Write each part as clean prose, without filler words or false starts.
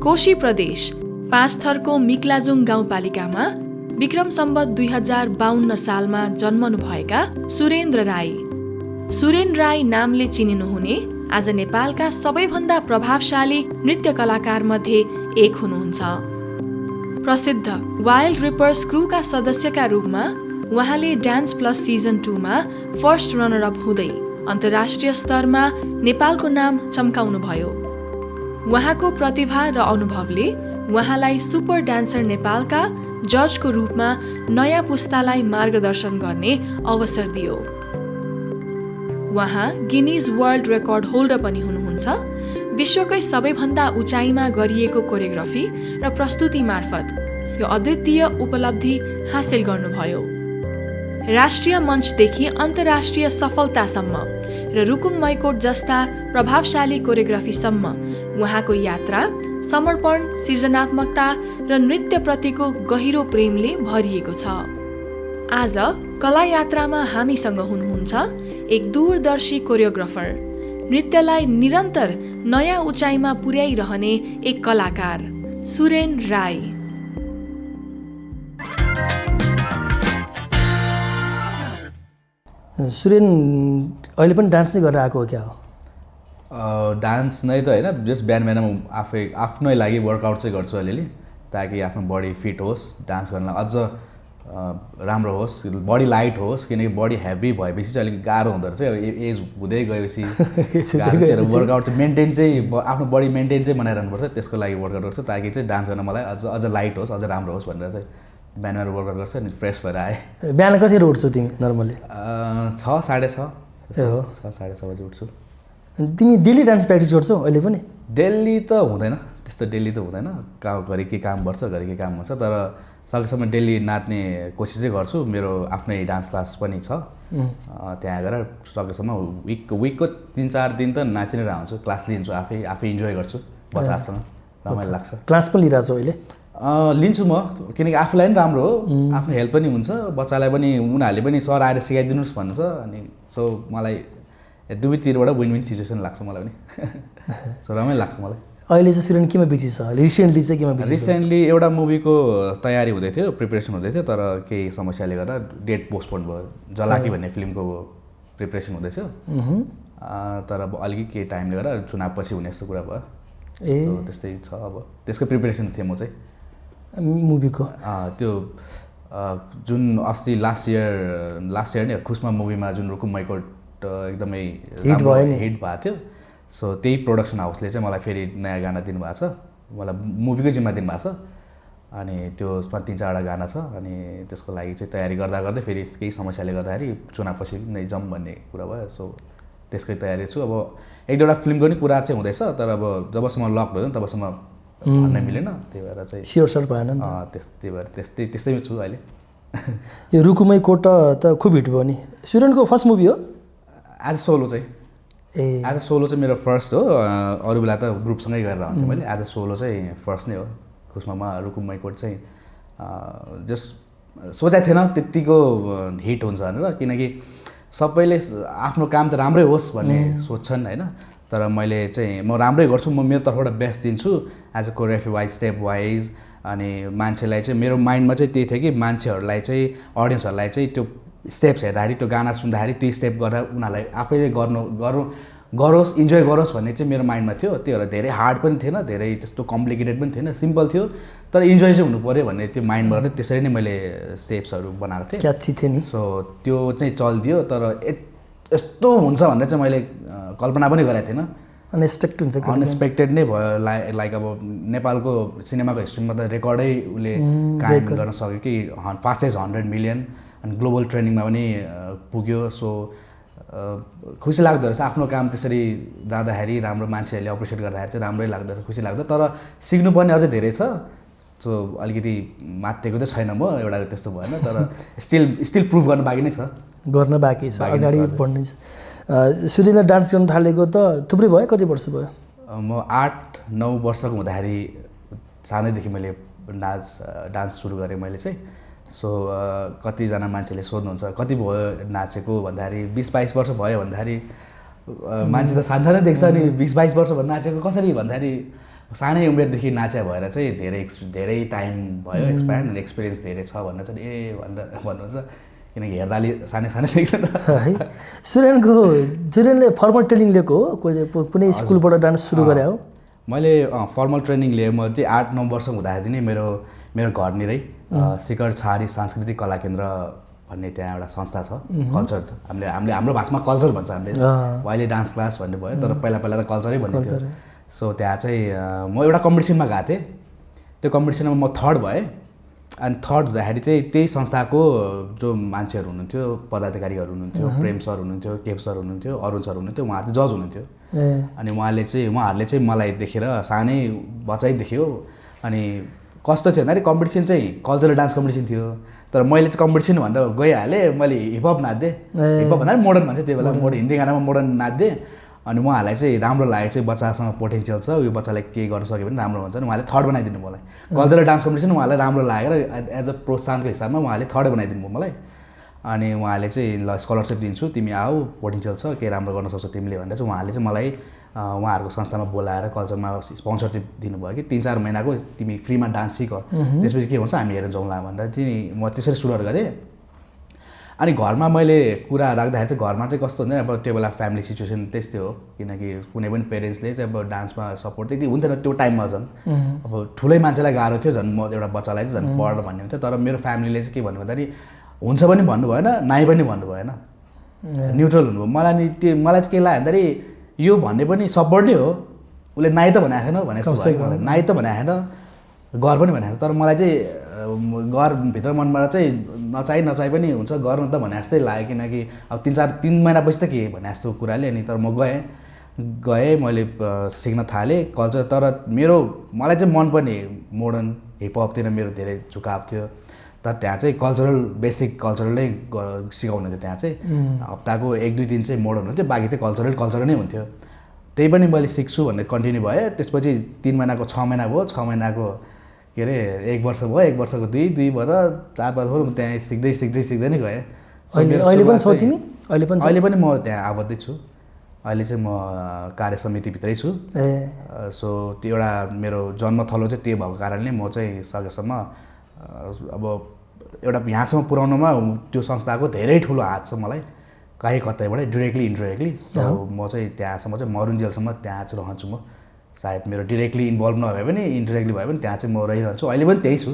कोशी प्रदेश 5 थरको मिक्लाजुङ गाउँपालिकामा विक्रम सम्वत 2052 सालमा जन्मनुभएका सुरेन्द्र राई। सुरेन्द्र राई नामले चिनिनुहुने आज नेपालका सबैभन्दा प्रभावशाली नृत्य कलाकारमध्ये एक हुनुहुन्छ। प्रसिद्ध वाइल्ड रिपर्स क्रूका सदस्यका रूपमा उहाँले डान्स प्लस सिजन 2 मा फर्स्ट रनर अप हुँदै अन्तर्राष्ट्रिय स्तरमा नेपालको नाम चम्काउनुभयो। उहाँको प्रतिभा र अनुभवले उहाँलाई सुपर डान्सर नेपालका जजको रूपमा नयाँ पुस्तालाई मार्गदर्शन गर्ने अवसर दियो। उहाँ गिनिज वर्ल्ड रेकर्ड होल्डर पनि हुनुहुन्छ। विश्वकै सबैभन्दा उचाइमा गरिएको कोरियोग्राफी र प्रस्तुति मार्फत यो अद्वितीय उपलब्धि हासिल गर्नुभयो। राष्ट्रिय मञ्चदेखि अन्तर्राष्ट्रिय सफलतासम्म र रुकुम मैकोट जस्ता प्रभावशाली कोरियोग्राफीसम्म उहाँको यात्रा समर्पण, सृजनात्मकता र नृत्यप्रतिको गहिरो प्रेमले भरिएको छ। आज कला यात्रामा हामीसँग हुनुहुन्छ एक दूरदर्शी कोरियोग्राफर, नृत्यलाई निरन्तर नयाँ उचाइमा पुर्याइरहने एक कलाकार सुरेन्द्र राई। सुरेन अहिले पनि डान्स नै गरेर आएको हो क्या हो? डान्स नै त होइन, जस्ट बिहान बिहान आफ्नै लागि वर्कआउट चाहिँ गर्छु अलिअलि, ताकि आफ्नो बडी फिट होस्, डान्स गर्नलाई अझ राम्रो होस्, बडी लाइट होस्। किनकि बडी हेभी भएपछि चाहिँ अलिक गाह्रो हुँदो रहेछ। एज हुँदै गएपछि वर्कआउट चाहिँ मेन्टेन चाहिँ आफ्नो बडी मेन्टेन चाहिँ बनाइरहनुपर्छ। त्यसको लागि वर्कआउट गर्छु ताकि चाहिँ डान्स गर्न मलाई अझ लाइट होस्, अझ राम्रो होस् भनेर चाहिँ बिहान बिहान वर्कआउट गर्छ अनि फ्रेस भएर आएँ। बिहान कतिखेर उठ्छौ तिमी नर्मली? 6 साढे 6 हो, 6 साढे 6 बजी उठ्छु। तिमी डेली डान्स प्र्याक्टिस गर्छौ अहिले पनि? डेली त हुँदैन, त्यस्तो डेली त हुँदैन। घरि के काम पर्छ, घरि के काम हुन्छ। तर सकेसम्म डेली नाच्ने कोसिस चाहिँ गर्छु। मेरो आफ्नै डान्स क्लास पनि छ, त्यहाँ गएर सकेसम्म विकको 3-4 दिन त नाचि नै रहन्छु। क्लास लिन्छु, आफै इन्जोय गर्छु, बच्चाहरूसँग रमाइलो लाग्छ। क्लास पनि लिइरहेको छौ अहिले? लिन्छु म, किनकि आफूलाई पनि राम्रो हो, आफ्नो हेल्थ पनि हुन्छ, बच्चालाई पनि उनीहरूले पनि सर आएर सिकाइदिनुहोस् भन्नु छ। अनि सो मलाई दुवैतिरबाट विन विन सिचुएसन लाग्छ मलाई पनि। सो रमाइलो लाग्छ मलाई। अहिले चाहिँ सुरेन केमा बिजी छ? रिसेन्टली चाहिँ केमा बिजी छ? रिसेन्टली एउटा मुभीको तयारी हुँदै थियो, प्रिपरेसन हुँदै थियो, तर केही समस्याले गर्दा डेट पोस्टपोन भयो। जलाकी भन्ने फिल्मको प्रिपरेसन हुँदैछ, तर अब अलिकति केही टाइमले गर्दा चुनावपछि हुने जस्तो कुरा भयो। त्यस्तै छ। अब त्यसको प्रिपरेसन थिएँ म चाहिँ मुभीको। त्यो जुन अस्ति लास्ट इयर नै खुसमा मुभीमा जुन रुकुम मैकोट एकदमै हिट भएको थियो। सो त्यही प्रोडक्सन हाउसले चाहिँ मलाई फेरि नयाँ गाना दिनुभएको छ, मलाई मुभीकै जिम्मा दिनुभएको छ। अनि त्यसमा 3-4वटा गाना छ। अनि त्यसको लागि चाहिँ तयारी गर्दा गर्दै फेरि केही समस्याले गर्दाखेरि चुनावपछि नै जाउँ भन्ने कुरा भयो। सो त्यसकै तयारी छु। अब 1-2वटा फिल्मको पनि कुरा चाहिँ हुँदैछ, तर अब जबसम्म लक हुँदैन तबसम्म भन्न मिलेन। त्यही भएर चाहिँ स्योर भएन नि त। त्यही भएर त्यस्तै छु अहिले। यो रुकुमै कोट त खुब हिट भयो नि। सुरेनको फर्स्ट मुभी हो? एज सोलो चाहिँ एज सोलो चाहिँ मेरो फर्स्ट हो। अरू बेला त ग्रुपसँगै गरेर हुन्थेँ मैले। एज सोलो चाहिँ फर्स्ट नै हो। खुसमामा रुकुमै कोट चाहिँ जस्ट सोचेको थिएन त्यत्तिको हिट हुन्छ भनेर, किनकि सबैले आफ्नो काम त राम्रै होस् भन्ने सोच्छन् होइन। तर मैले चाहिँ म राम्रै गर्छु, म मेरो तर्फबाट बेस्ट दिन्छु as a choreography wise, step wise. अनि मान्छेलाई चाहिँ मेरो माइन्डमा चाहिँ त्यही थियो कि मान्छेहरूलाई चाहिँ, अडियन्सहरूलाई चाहिँ त्यो स्टेप्स हेर्दाखेरि, त्यो गाना सुन्दाखेरि त्यो स्टेप गरेर उनीहरूलाई आफैले गरोस्, इन्जोय गरोस् भन्ने चाहिँ मेरो माइन्डमा थियो। त्यो भएर धेरै हार्ड पनि थिएन, धेरै त्यस्तो कम्प्लिकेटेड पनि थिएन, सिम्पल थियो, तर इन्जोय चाहिँ हुनु पऱ्यो भन्ने त्यो माइन्डबाट त्यसरी नै मैले स्टेप्सहरू बनाएको थिएँ। क्याची थियो नि। सो त्यो चाहिँ चलिदियो। तर यस्तो हुन्छ भनेर चाहिँ मैले कल्पना पनि गरेको थिएन। अनएक्सपेक्टेड नै भयो। लाइक अब नेपालको सिनेमाको हिस्ट्रीमा त रेकर्डै उसले कायम गर्न सक्यो कि फास्टेस्ट 100 मिलियन, अनि ग्लोबल ट्रेन्डिङमा पनि पुग्यो। सो खुसी लाग्दो रहेछ आफ्नो काम त्यसरी जाँदाखेरि, राम्रो मान्छेहरूले अप्रिसिएट गर्दाखेरि चाहिँ राम्रै लाग्दो रहेछ, खुसी लाग्दो। तर सिक्नुपर्ने अझै धेरै छ। सो अलिकति मात्तेको चाहिँ छैन म, एउटा त्यस्तो भएन। तर स्टिल प्रुभ गर्न बाँकी नै छ, गर्न बाँकी छ, अगाडि बढ्नै छ। सुरेन्द्र डान्स गर्न थालेको त थुप्रै भयो, कति वर्ष भयो? म 8-9 वर्षको हुँदाखेरि सानैदेखि मैले डान्स सुरु गरेँ मैले चाहिँ। सो कतिजना मान्छेले सोध्नुहुन्छ कति भयो नाचेको भन्दाखेरि 20-22 वर्ष भयो भन्दाखेरि मान्छे त सानसानै देख्छ नि 20-22 वर्ष भन्दा नाचेको कसरी भन्दाखेरि सानै उमेरदेखि नाचे भएर चाहिँ धेरै टाइम भयो एक्सपिरियन्स धेरै छ भनेर चाहिँ भनेर भन्नुहुन्छ किनकि हेर्दा अलि सानै देख्छ नि है। सुरेनले फर्मल ट्रेनिङ लिएको हो कुनै स्कुलबाट डान्स सुरु गरे हो? मैले फर्मल ट्रेनिङ लिएँ। म चाहिँ 8-9 वर्ष हुँदाखेरि नै मेरो घरनिरै शिखर छहारी सांस्कृतिक कला केन्द्र भन्ने त्यहाँ एउटा संस्था छ, कल्चर हामीले हाम्रो भाषामा कल्चर भन्छ, हामीले अहिले डान्स क्लास भन्ने भयो तर पहिला त कल्चरै भन्ने थियो। सो त्यहाँ चाहिँ म एउटा कम्पिटिसनमा गएको थिएँ। त्यो कम्पिटिसनमा म 3rd भएँ अनि 3rd हुँदाखेरि चाहिँ त्यही संस्थाको जो मान्छेहरू हुनुहुन्थ्यो, पदाधिकारीहरू हुनुहुन्थ्यो, प्रेम सर हुनुहुन्थ्यो, केप सर हुनुहुन्थ्यो, अरुण सर हुनुहुन्थ्यो, उहाँहरू जज हुनुहुन्थ्यो। अनि उहाँहरूले चाहिँ मलाई देखेर सानै बच्चै देख्यो। अनि कस्तो थियो भन्दाखेरि कम्पिटिसन चाहिँ कल्चरल डान्स कम्पिटिसन थियो तर मैले चाहिँ कम्पिटिसन भनेर गइहालेँ। मैले हिपहप नाच्दिएँ, हिपहप भन्दा मोडर्न भन्छ त्यही बेला, हिन्दी गानामा मोडर्न नाच्दिएँ। अनि उहाँहरूलाई चाहिँ राम्रो लाग्यो चाहिँ बच्चासँग पोटेन्सियल छ, यो बच्चालाई केही गर्न सक्यो भने राम्रो हुन्छ नि, उहाँले 3rd बनाइदिनु मलाई। कल्चरल डान्स कम्पिटिसन उहाँलाई राम्रो लागेर एज अ प्रोत्साहनको हिसाबमा उहाँले 3rd बनाइदिनु भयो मलाई। अनि उहाँले चाहिँ ल स्कलरसिप दिन्छु, तिमी आऊ, पोटेन्सियल छ, केही राम्रो गर्न सक्छौ तिमीले भनेर चाहिँ उहाँले चाहिँ मलाई उहाँहरूको संस्थामा बोलाएर कल्चरमा स्पोन्सरसिप दिनुभयो कि 3-4 महिनाको तिमी फ्रीमा डान्स सिक, त्यसपछि के हुन्छ हामी हेरेर जाउँला भनेर म त्यसरी सुरु गरेँ। अनि घरमा मैले कुरा राख्दाखेरि चाहिँ घरमा चाहिँ कस्तो हुन्छ अब त्यो बेला फ्यामिली सिचुएसन त्यस्तै हो, किनकि कुनै पनि पेरेन्ट्सले चाहिँ अब डान्समा सपोर्ट त्यति हुन्थेन त्यो टाइममा। झन् अब ठुलै मान्छेलाई गाह्रो थियो, झन् म एउटा बच्चालाई चाहिँ झन् पढ भन्ने हुन्थ्यो। तर मेरो फ्यामिलीले चाहिँ के भन्नु भन्दाखेरि हुन्छ पनि भन्नु भएन, नाइ पनि भन्नु भएन, न्युट्रल हुनुभयो। मलाई चाहिँ के लाग्यो भन्दाखेरि यो भन्ने पनि सपोर्ट नै हो, उसले नाइ त भनेको थिएन भनेको, नाइ त भनेको थिएन, गर पनि भनेको थिएन। तर मलाई चाहिँ भित्र मनबाट चाहिँ नचाहि पनि हुन्छ गर्नु त भने जस्तै लाग्यो, किनकि अब 3 महिनापछि त के भने जस्तो कुराले। अनि तर म गएँ मैले सिक्न थालेँ कल्चर। तर मलाई चाहिँ मनपर्ने मोडर्न हिपहपतिर मेरो धेरै झुकाव थियो। तर त्यहाँ चाहिँ बेसिक कल्चरलै सिकाउनु थियो। त्यहाँ चाहिँ हप्ताको 1-2 दिन चाहिँ मोडर्न हुन्थ्यो, बाँकी चाहिँ कल्चर नै हुन्थ्यो। त्यही पनि मैले सिक्छु भनेर कन्टिन्यू भएँ। त्यसपछि 3 महिनाको 6 महिना भयो, 6 महिनाको के अरे 1 वर्ष भयो, 1 वर्षको 2 भएर 4-5 भयो। म त्यहाँ सिक्दै नै गएँ। अहिले पनि छौ तिमी? अहिले पनि म त्यहाँ आबद्धै छु। अहिले चाहिँ म कार्य समितिभित्रै छु। सो त्यो एउटा मेरो जन्मथलो चाहिँ त्यो भएको कारणले म चाहिँ सकेसम्म अब एउटा यहाँसम्म पुर्याउनमा त्यो संस्थाको धेरै ठुलो हात छ मलाई, कहीँ कतैबाट डिरेक्टली इन्डिरेक्टली। सो म चाहिँ त्यहाँसम्म चाहिँ मरुन्जेलसम्म त्यहाँ चाहिँ रहन्छु। म सायद मेरो डिरेक्टली इन्भल्भ नभए पनि इन्डिरेक्टली भए पनि त्यहाँ चाहिँ म रहिरहन्छु, अहिले पनि त्यही छु।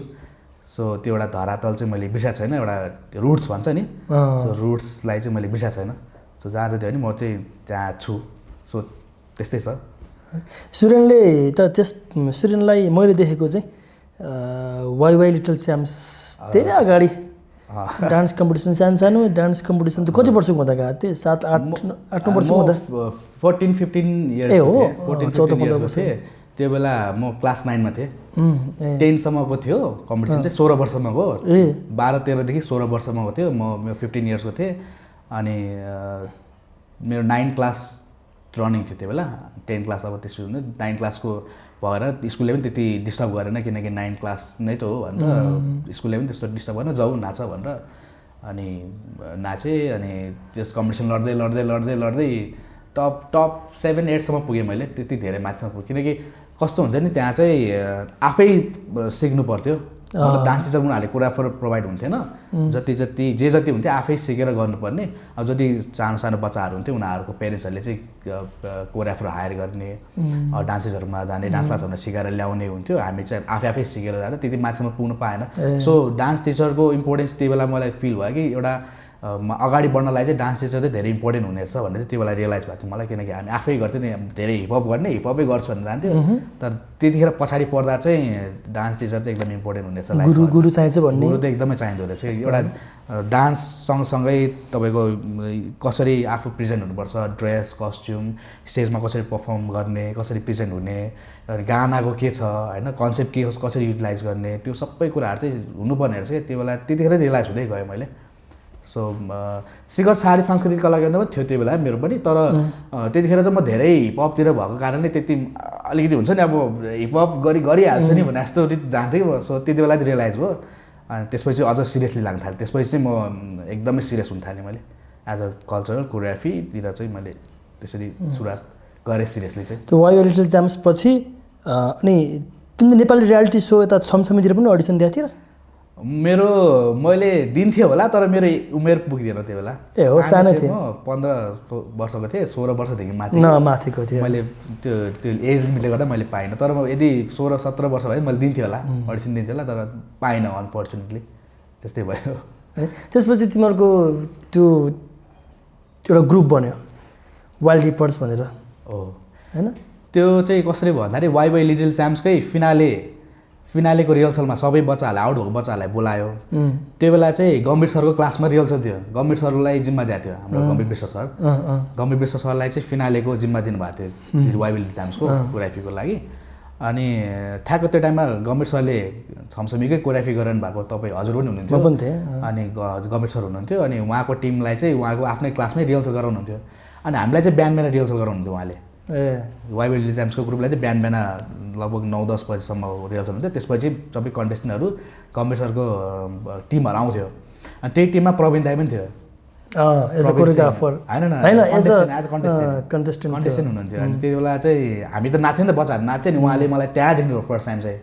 सो त्यो एउटा धरातल चाहिँ मैले बिर्सेको छैन, एउटा रुट्स भन्छ नि, सो रुट्सलाई चाहिँ मैले बिर्सेको छैन। सो जहाँ चाहिँ थियो नि म चाहिँ त्यहाँ छु। सो त्यस्तै छ। सुरेनलाई मैले देखेको चाहिँ वाइ लिटल च्याम्प्स धेरै अगाडि डान्स कम्पिटिसन सानो डान्स कम्पिटिसन त कति वर्षको हुँदा गएको थिएँ? 7-8 वर्षको हुँदा 14-15 इयर्स हो, 14-15 वर्ष थिएँ। त्यो बेला म क्लास 9 मा थिएँ। 10सम्मको थियो कम्पिटिसन चाहिँ 16 वर्षसम्मको, 12-13 देखि 16 वर्षसम्मको थियो। म 15 इयर्सको थिएँ। अनि मेरो 9 क्लास रनिङ थियो त्यो बेला। 10 क्लास अब त्यसो हुँदैन, 9 क्लासको भएर स्कुलले पनि त्यति डिस्टर्ब गरेन, किनकि 9 क्लास नै त हो भनेर स्कुलले पनि त्यस्तो डिस्टर्ब गरेन, जाऊ नाच भनेर। अनि नाचेँ। अनि त्यस कम्पिटिसन लड्दै टप 7-8सम्म पुगेँ मैले। त्यति धेरै माथिसम्म पुगेँ, किनकि कस्तो हुन्छ नि त्यहाँ चाहिँ आफै सिक्नु पर्थ्यो। मतलब डान्स टिचर उनीहरूले कोरियोग्राफर प्रोभाइड हुन्थेन, जति हुन्थ्यो आफै सिकेर गर्नुपर्ने। अब जति सानो बच्चाहरू हुन्थ्यो उनीहरूको पेरेन्ट्सहरूले चाहिँ कोरियोग्राफर हायर गर्ने, डान्सेसहरूमा जाने, डान्स क्लासहरूमा सिकाएर ल्याउने हुन्थ्यो। हामी चाहिँ आफै सिकेर जाँदा त्यति माथिसम्म पुग्नु पाएन। सो डान्स टिचरको इम्पोर्टेन्स त्यो बेला मलाई फिल भयो कि एउटा अगाडि बढ्नलाई चाहिँ डान्स टिचर चाहिँ धेरै इम्पोर्टेन्ट हुनेछ भनेर चाहिँ त्यो बेला रियलाइज भएको थियो मलाई, किनकि हामी आफै गर्थ्यौँ नि, धेरै हिपहप गर्ने हिपहपै गर्छु भनेर जान्थ्यो। तर त्यतिखेर पछाडि पर्दा चाहिँ डान्स टिचर चाहिँ एकदम इम्पोर्टेन्ट हुनेछ, गुरु चाहिन्छ भन्ने, गुरु त एकदमै चाहिँदो रहेछ। एउटा डान्स सँगसँगै तपाईँको कसरी आफू प्रेजेन्ट हुनुपर्छ, ड्रेस कस्ट्युम, स्टेजमा कसरी पर्फर्म गर्ने, कसरी प्रेजेन्ट हुने, गानाको के छ होइन, कन्सेप्ट के कसरी युटिलाइज गर्ने, त्यो सबै कुराहरू चाहिँ हुनुपर्ने रहेछ क्या। त्यो बेला त्यतिखेर रियलाइज हुँदै गयो मैले। सो शिखर छहारी सांस्कृतिक कला केन्द्रमा थियो त्यो बेला मेरो पनि। तर त्यतिखेर चाहिँ म धेरै हिपहपतिर भएको कारणले त्यति अलिकति हुन्छ नि अब हिपहप गरिहाल्छ नि भने जस्तो जान्थेँ। सो त्यति बेला चाहिँ रियलाइज भयो। अनि त्यसपछि अझ सिरियसली लाग्न थालेँ। त्यसपछि चाहिँ म एकदमै सिरियस हुन थालेँ मैले एज अ कल्चरल कोरियोग्राफीतिर चाहिँ मैले त्यसरी सुरुवात गरेँ सिरियसली चाहिँ। त्यो वाइ लिटल च्याम्प्स पछि अनि तिमीले नेपाली रियालिटी सो यता छमछमीतिर पनि अडिसन दिएको थियो मैले दिन्थेँ होला तर मेरो उमेर पुग्दैन त्यो बेला ए हो सानो थिएँ म 15 वर्षको थिएँ 16 वर्षदेखि माथि माथिको थियो मैले त्यो एज लिमिटले गर्दा मैले पाइनँ तर म यदि 16-17 वर्ष भए मैले दिन्थेँ होला अडिसन दिन्थेँ होला तर पाइनँ अनफर्चुनेटली त्यस्तै भयो त्यसपछि तिमीहरूको त्यो एउटा ग्रुप बन्यो वाइल्ड रिपर्ट्स भनेर हो हैन त्यो चाहिँ कसरी भन्दाखेरि वाइ लिटिल च्याम्प्सकै फिनालेको रिहर्सलमा सबै बच्चाहरूलाई आउट भएको बच्चाहरूलाई बोलायो त्यो बेला चाहिँ गम्भीर सरको क्लासमा रिहर्सल थियो गम्भीर सरलाई जिम्मा दिएको थियो हाम्रो गम्भीर विश्व सर गम्भीर विश्व सरलाई चाहिँ फिनालेको जिम्मा दिनुभएको थियो वाइ लिटिल च्याम्प्सको कोरियोग्राफीको लागि अनि ठ्याक्क त्यो टाइममा गम्भीर सरले छमछमीकै कोरियोग्राफी गरिरहनु भएको तपाईँ हजुर पनि हुनुहुन्थ्यो अनि गम्भीर सर हुनुहुन्थ्यो अनि उहाँको टिमलाई चाहिँ उहाँको आफ्नै क्लासमै रिहर्सल गराउनुहुन्थ्यो अनि हामीलाई चाहिँ बिहान बिहान रिहर्सल गराउनुहुन्थयो उहाँले वाइ लिटिल च्याम्प्सको ग्रुपलाई चाहिँ बिहान बिहान लगभग 9-10 बजीसम्म रिहर्सल हुन्थ्यो त्यसपछि सबै कन्टेस्टेन्टहरू गम्भीर सरको टिमहरू आउँथ्यो अनि त्यही टिममा प्रवीण दाई पनि थियो एज अ कोरियोग्राफर हैन एज अ कन्टेस्टेन्ट हुनुहुन्थ्यो अनि त्यति बेला चाहिँ हामी त नाच्थ्यौँ नि त बच्चाहरू नाच्थ्यो नि उहाँले मलाई त्यहाँदेखि फर्स्ट टाइम चाहिँ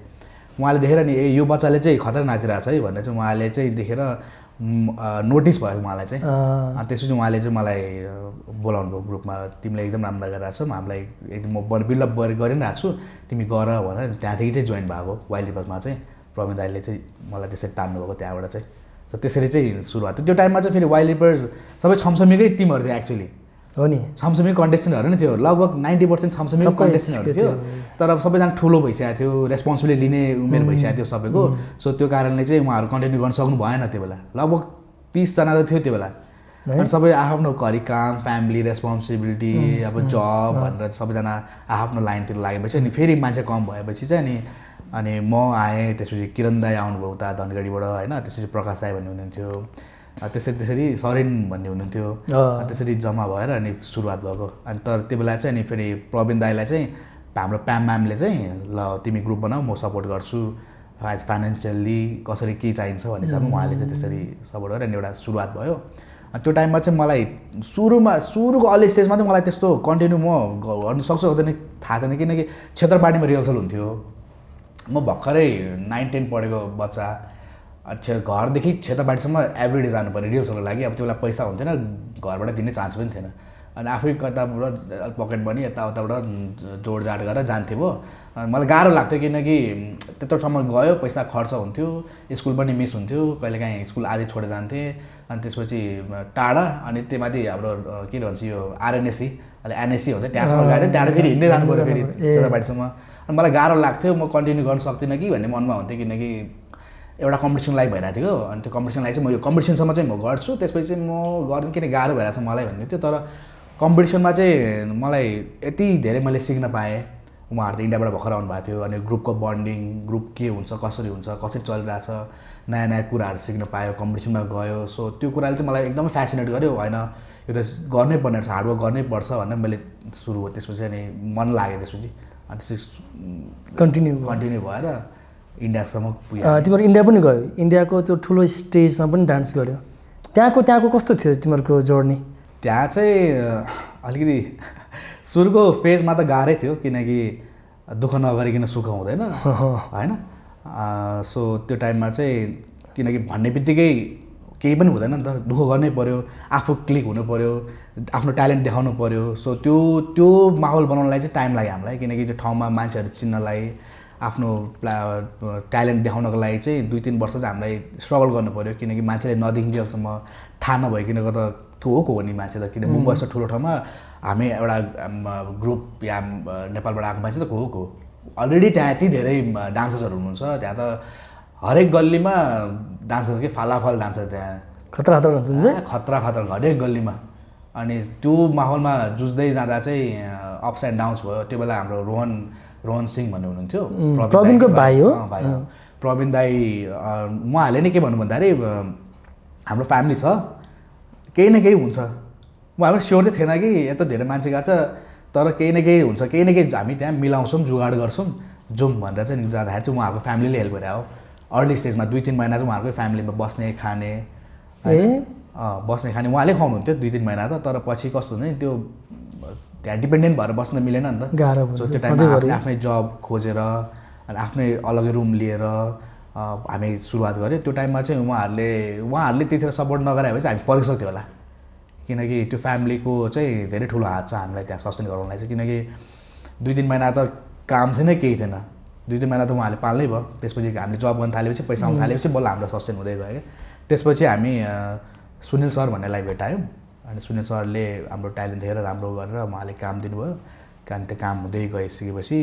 उहाँले देखेर नि ए यो बच्चाले चाहिँ खतरा नाचिरहेको छ है भनेर चाहिँ उहाँले चाहिँ देखेर नोटिस भयो उहाँलाई चाहिँ अनि त्यसपछि उहाँले चाहिँ मलाई बोलाउनु भयो ग्रुपमा तिमीले एकदम राम्रो गरिरहेको छौ हामीलाई एकदम म बिल्डअप गरिरहेको छु तिमी गर भनेर त्यहाँदेखि चाहिँ जोइन भएको वाइल्ड रिपर्समा चाहिँ प्रवीण दाइले चाहिँ मलाई त्यसरी तान्नु भएको त्यहाँबाट चाहिँ त्यसरी चाहिँ सुरुवात त्यो टाइममा चाहिँ फेरि वाइल्ड रिपर्स सबै छमछमीकै टिमहरू थियो एक्चुअली हो नि छमछमी कन्टेस्टेन्टहरू नै थियो लगभग 90% छमछमी कन्टेस्टेन्टहरू थियो तर सबैजना ठुलो भइसकेको थियो रेस्पोन्सिबिलिटी लिने उमेर भइसकेको थियो सबैको सो त्यो कारणले चाहिँ उहाँहरू कन्टिन्यू गर्न सक्नु भएन त्यो बेला लगभग 30 जना त थियो त्यो बेला अनि सबै आफ्नो घरि काम फ्यामिली रेस्पोन्सिबिलिटी अब जब भनेर सबैजना आफ्नो लाइनतिर लागेपछि अनि फेरि मान्छे कम भएपछि चाहिँ अनि म आएँ त्यसपछि किरण दाई आउनुभयो उता धनगढीबाट होइन त्यसपछि प्रकाश दाई भन्ने हुनुहुन्थ्यो त्यसरी सरेन भन्ने हुनुहुन्थ्यो त्यसरी जम्मा भएर अनि सुरुवात भएको अनि तर त्यो बेला चाहिँ अनि फेरि प्रवीण दाईलाई चाहिँ हाम्रो प्याम म्यामले चाहिँ ल तिमी ग्रुप बनाऊ म सपोर्ट गर्छु फाइनेन्सियल्ली कसरी के चाहिन्छ भन्ने हिसाबमा उहाँले चाहिँ त्यसरी सपोर्ट गरेर अनि एउटा सुरुवात भयो अनि त्यो टाइममा चाहिँ मलाई सुरुको अर्ली स्टेजमा चाहिँ मलाई त्यस्तो कन्टिन्यू म गर्नु सक्छु हुँदैन थाहा थिएन किनकि क्षेत्रपाटीमा रिहर्सल हुन्थ्यो म भर्खरै 9-10 पढेको बच्चा घरदेखि क्षेत्रपाटीसम्म एभ्रिडे जानु पर्ने रिहर्सलको लागि अब त्यो बेला पैसा हुन्थेन घरबाट दिने चान्स पनि थिएन अनि आफै कताबाट पकेट मनी यताउताबाट जोडजाड गरेर जान्थेँ भयो मलाई गाह्रो लाग्थ्यो किनकि त्यत्रोसम्म गयो पैसा खर्च हुन्थ्यो स्कुल पनि मिस हुन्थ्यो कहिलेकाहीँ स्कुल आधी छोडेर जान्थेँ अनि त्यसपछि टाढा अनि त्योमाथि हाम्रो के भन्छ यो आरएनएससी अहिले एनएससी हुन्छ त्यहाँसम्म गाडी त्यहाँबाट फेरि हिँड्दै जानु पऱ्यो फेरि क्षेत्रपाटीसम्म अनि मलाई गाह्रो लाग्थ्यो म कन्टिन्यू गर्न सक्दिनँ कि भन्ने मनमा हुन्थ्यो किनकि एउटा कम्पिटिसन लाइक भइरहेको थियो अनि त्यो कम्पिटिसनलाई चाहिँ म यो कम्पिटिसनसम्म चाहिँ म गर्छु त्यसपछि चाहिँ म गर्दिनँ किन गाह्रो भइरहेको छ मलाई भन्ने थियो तर कम्पिटिसनमा चाहिँ मलाई यति धेरै मैले सिक्न पाएँ उहाँहरू त इन्डियाबाट भर्खर आउनुभएको थियो अनि ग्रुपको बन्डिङ ग्रुप के हुन्छ कसरी चलिरहेछ नयाँ नयाँ कुराहरू सिक्न पायो कम्पिटिसनमा गयो सो त्यो कुराले चाहिँ मलाई एकदमै फेसिनेट गर्यो होइन यो त गर्नै पर्ने रहेछ हार्डवर्क गर्नै पर्छ भनेर मैले सुरु हो त्यसपछि अनि मन लाग्यो त्यसपछि अनि त्यसपछि कन्टिन्यू भएर इन्डियासम्म पुग्यो तिमीहरू इन्डिया पनि गयो इन्डियाको त्यो ठुलो स्टेजमा पनि डान्स गर्यो त्यहाँको कस्तो थियो तिमीहरूको जर्नी त्यहाँ चाहिँ अलिकति सुरुको फेजमा त गाह्रै थियो किनकि दुःख नगरिकन सुख हुँदैन होइन सो त्यो टाइममा चाहिँ किनकि भन्ने बित्तिकै केही पनि हुँदैन नि त दुःख गर्नै पऱ्यो आफू क्लिक हुनु पऱ्यो आफ्नो ट्यालेन्ट देखाउनु पऱ्यो सो त्यो माहौल बनाउनलाई चाहिँ टाइम लाग्यो हामीलाई किनकि त्यो ठाउँमा मान्छेहरू चिन्नलाई आफ्नो ट्यालेन्ट देखाउनको लागि चाहिँ 2-3 वर्ष चाहिँ हामीलाई स्ट्रगल गर्नु पऱ्यो किनकि मान्छेले नदेखिन्जेलसम्म थाहा नभइकन त को हो नि मान्छे त किन मुम्बई जस्तो ठुलो ठाउँमा हामी एउटा ग्रुप या नेपालबाट आएको मान्छे त को हो अलरेडी त्यहाँ यति धेरै डान्सर्सहरू हुनुहुन्छ त्यहाँ त हरेक गल्लीमा डान्सर्सकै फालाफल डान्सर त्यहाँ खतरा हुन्छ खतरा हरेक गल्लीमा अनि त्यो माहौलमा जुझ्दै जाँदा चाहिँ अप्स एन्ड डाउन्स भयो त्यो बेला हाम्रो रोहन सिंह भन्ने हुनुहुन्थ्यो प्रवीणको भाइ हो प्रवीण दाई उहाँहरूले नै के भन्नु भन्दाखेरि हाम्रो फ्यामिली छ केही न केही हुन्छ म हामी स्योर चाहिँ थिएन कि यत्रो धेरै मान्छे गएको छ तर केही न केही हुन्छ केही न केही हामी त्यहाँ मिलाउँछौँ जुगाड गर्छौँ जाउँ भनेर चाहिँ जाँदाखेरि चाहिँ उहाँहरूको फ्यामिलीले हेल्प गरेर हो अर्ली स्टेजमा 2-3 महिना चाहिँ उहाँहरूकै फ्यामिलीमा बस्ने खाने उहाँले खुवाउनुहुन्थ्यो 2-3 महिना त तर पछि कस्तो हुन्छ नि त्यो त्यहाँ डिपेन्डेन्ट भएर बस्न मिलेन नि त। गाह्रो सो हुन्छ त्यो टाइममा आफ्नै जब खोजेर अनि आफ्नै अलग्गै रुम लिएर हामी सुरुवात गऱ्यो। त्यो टाइममा चाहिँ उहाँहरूले त्यतिखेर सपोर्ट नगरे भए चाहिँ हामी फर्किसक्थ्यो होला, किनकि त्यो फ्यामिलीको चाहिँ धेरै ठुलो हात छ हामीलाई त्यहाँ सस्टेन गराउनलाई चाहिँ। किनकि 2-3 महिना त काम थिएन, केही थिएन। 2-3 महिना त उहाँहरूले पाल्नै भयो। त्यसपछि हामीले जब गर्न थालेपछि पैसा आउनु थालेपछि बल्ल हाम्रो सस्टेन हुँदै गयो क्या। त्यसपछि हामी सुनिल सर भन्नेलाई भेटायौँ अनि सुनिल सरले हाम्रो ट्यालेन्ट धेरै राम्रो गरेर उहाँले काम दिनुभयो। अनि त्यो काम हुँदै गइसकेपछि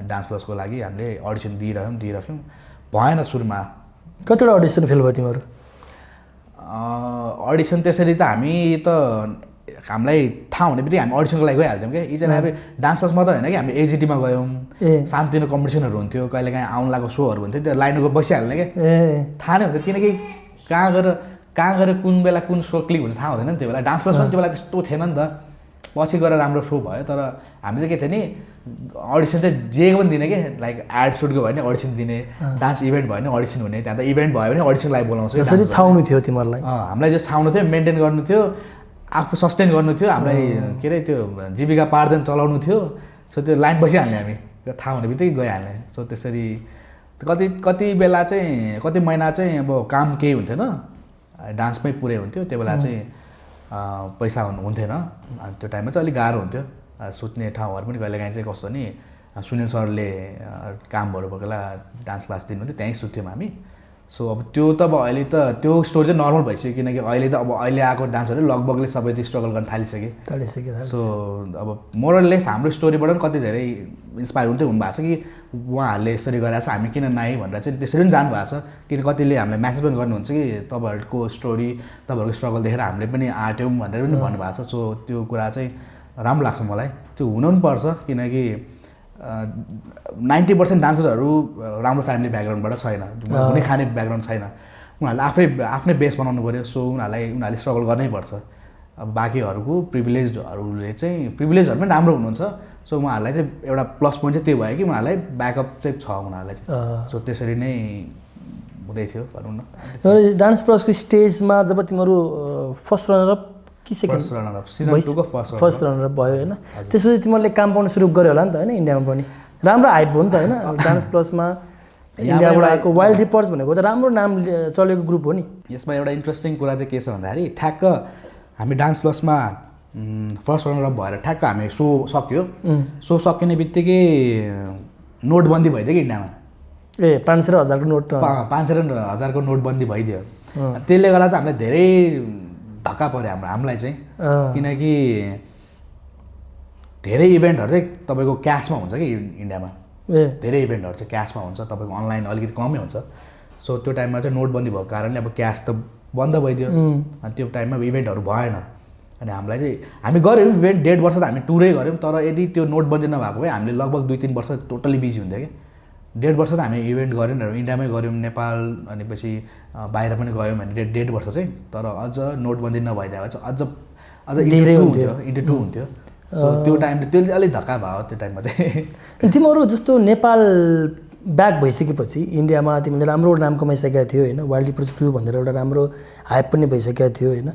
डान्स प्लसको लागि हामीले अडिसन दिइराख्यौँ। भएन सुरुमा। कतिवटा अडिसन फेल भयो तिमीहरू? अडिसन त्यसरी त हामीलाई थाहा हुने बित्तिकै हामी अडिसनको लागि गइहाल्थ्यौँ क्या। Each and every dance class मात्र होइन कि हामी एजिटीमा गयौँ, सानोतिनो कम्पिटिसनहरू हुन्थ्यो, कहिलेकाहीँ आउनु लागेको सोहरू हुन्थ्यो, त्यो लाइनको बसिहाल्ने क्या। थाहा नै हुन्थ्यो, किनकि कहाँ गएर कुन बेला कुन सो क्लिक हुन्छ थाहा हुँदैन नि त्यो बेला। डान्स क्लासमा त्यो बेला त्यस्तो थिएन नि त। पछि गएर राम्रो सो भयो। तर हामी चाहिँ के थियो नि, अडिसन चाहिँ जे पनि दिने कि लाइक एड सुट गयो भने अडिसन दिने, डान्स इभेन्ट भयो भने अडिसन हुने, त्यहाँ त इभेन्ट भयो भने अडिसन लागि बोलाउँछ। त्यसरी छाउनु थियो तिमीहरूलाई? हामीलाई जो छाउनु थियो, मेन्टेन गर्नु थियो, आफू सस्टेन गर्नु थियो, हामीलाई के अरे त्यो जीविका पार्जन चलाउनु थियो। सो त्यो लाइन बसिहाल्ने हामी, थाहा हुने बित्तिकै गइहाल्ने। सो त्यसरी कति बेला चाहिँ कति महिना चाहिँ अब काम केही हुन्थेन, डान्समै पुरै हुन्थ्यो। त्यो बेला चाहिँ पैसा हुन्थेन। त्यो टाइममा चाहिँ अलिक गाह्रो हुन्थ्यो। सुत्ने ठाउँहरू पनि कहिलेकाहीँ चाहिँ कस्तो नि, सुनिल सरले कामहरू भएको बेला डान्स क्लास दिनुहुन्थ्यो, त्यहीँ सुत्थ्यौँ हामी। सो अब त्यो त अब अहिले त त्यो स्टोरी चाहिँ नर्मल भइसक्यो, किनकि अहिले आएको डान्सहरू लगभगले सबै त्यो स्ट्रगल गर्न थालिसके। सो अब मोरलेस हाम्रो स्टोरीबाट पनि कति धेरै इन्सपायर हुनुभएको छ कि उहाँहरूले यसरी गरेर छ, हामी किन नआइ भनेर चाहिँ त्यसरी पनि जानुभएको छ। किन कतिले हामीलाई म्यासेज पनि गर्नुहुन्छ कि तपाईँहरूको स्टोरी, तपाईँहरूको स्ट्रगल देखेर हामीले पनि आँट्यौँ भनेर पनि भन्नुभएको छ। सो त्यो कुरा चाहिँ राम्रो लाग्छ मलाई। त्यो हुनु पनि पर्छ, किनकि 90% डान्सरहरू राम्रो फ्यामिली ब्याकग्राउन्डबाट छैन, हुने खाने ब्याकग्राउन्ड छैन। उनीहरूले आफ्नै बेस बनाउनु पऱ्यो। सो उनीहरूले स्ट्रगल गर्नै पर्छ। अब बाँकीहरूको प्रिभिलेजहरूले चाहिँ प्रिभिलेजहरू पनि राम्रो हुनुहुन्छ। सो उहाँहरूलाई चाहिँ एउटा प्लस पोइन्ट चाहिँ त्यो भयो कि उनीहरूलाई ब्याकअप चाहिँ छ उनीहरूलाई चाहिँ। सो त्यसरी नै हुँदै थियो भनौँ न। डान्स प्लसको स्टेजमा जब तिमीहरू फर्स्ट रनरअप कि सेकेन्ड फर्स्ट रनरअप भयो होइन, त्यसपछि तिमीहरूले काम पाउनु सुरु गर्यो होला नि त होइन? इन्डियामा पनि राम्रो हाइप भयो नि त होइन? डान्स प्लसमा इन्डियाबाट आएको वाइल्ड रिपर्ट्स भनेको त राम्रो नाम चलेको ग्रुप हो नि। यसमा एउटा इन्ट्रेस्टिङ कुरा चाहिँ के छ भन्दाखेरि, ठ्याक्क हामी डान्स प्लसमा फर्स्ट रनरअप भएर ठ्याक्क हामी सो सक्यो। सो सकिने बित्तिकै नोटबन्दी भइदियो कि इन्डियामा। 500 र 1000को नोट, 500 र 1000को नोटबन्दी भइदियो। त्यसले गर्दा चाहिँ हामीलाई धेरै धक्का पऱ्यो हामीलाई चाहिँ, किनकि धेरै इभेन्टहरू चाहिँ तपाईँको क्यासमा हुन्छ कि इन्डियामा। धेरै इभेन्टहरू चाहिँ क्यासमा हुन्छ, तपाईँको अनलाइन अलिकति कमै हुन्छ। सो त्यो टाइममा चाहिँ नोटबन्दी भएको कारणले अब क्यास त बन्द भइदियो। अनि त्यो टाइममा इभेन्टहरू भएन। अनि हामीलाई चाहिँ हामी गऱ्यौँ इभेन्ट, 1.5 वर्ष त हामी टुरै गऱ्यौँ। तर यदि त्यो नोटबन्दी नभएको भए हामीले लगभग 2-3 वर्ष टोटल्ली बिजी हुन्थ्यो कि। 1.5 वर्ष त हामी इभेन्ट गऱ्यौँ, इन्डियामै गऱ्यौँ, नेपाल अनि पछि बाहिर पनि गयौँ भने 1.5 वर्ष चाहिँ। तर अझ नोटबन्दी नभइदिएको चाहिँ अझ इन्टु टू हुन्थ्यो। सो त्यो टाइमले त्यो अलिक धक्का भयो त्यो टाइममा चाहिँ। तिमीहरू जस्तो नेपाल ब्याक भइसकेपछि इन्डियामा तिमीले राम्रो नाम कमाइसकेका थियो होइन, वाइल्ड रिपर्ट्स क्रू भनेर एउटा राम्रो हाइप पनि भइसकेको थियो होइन,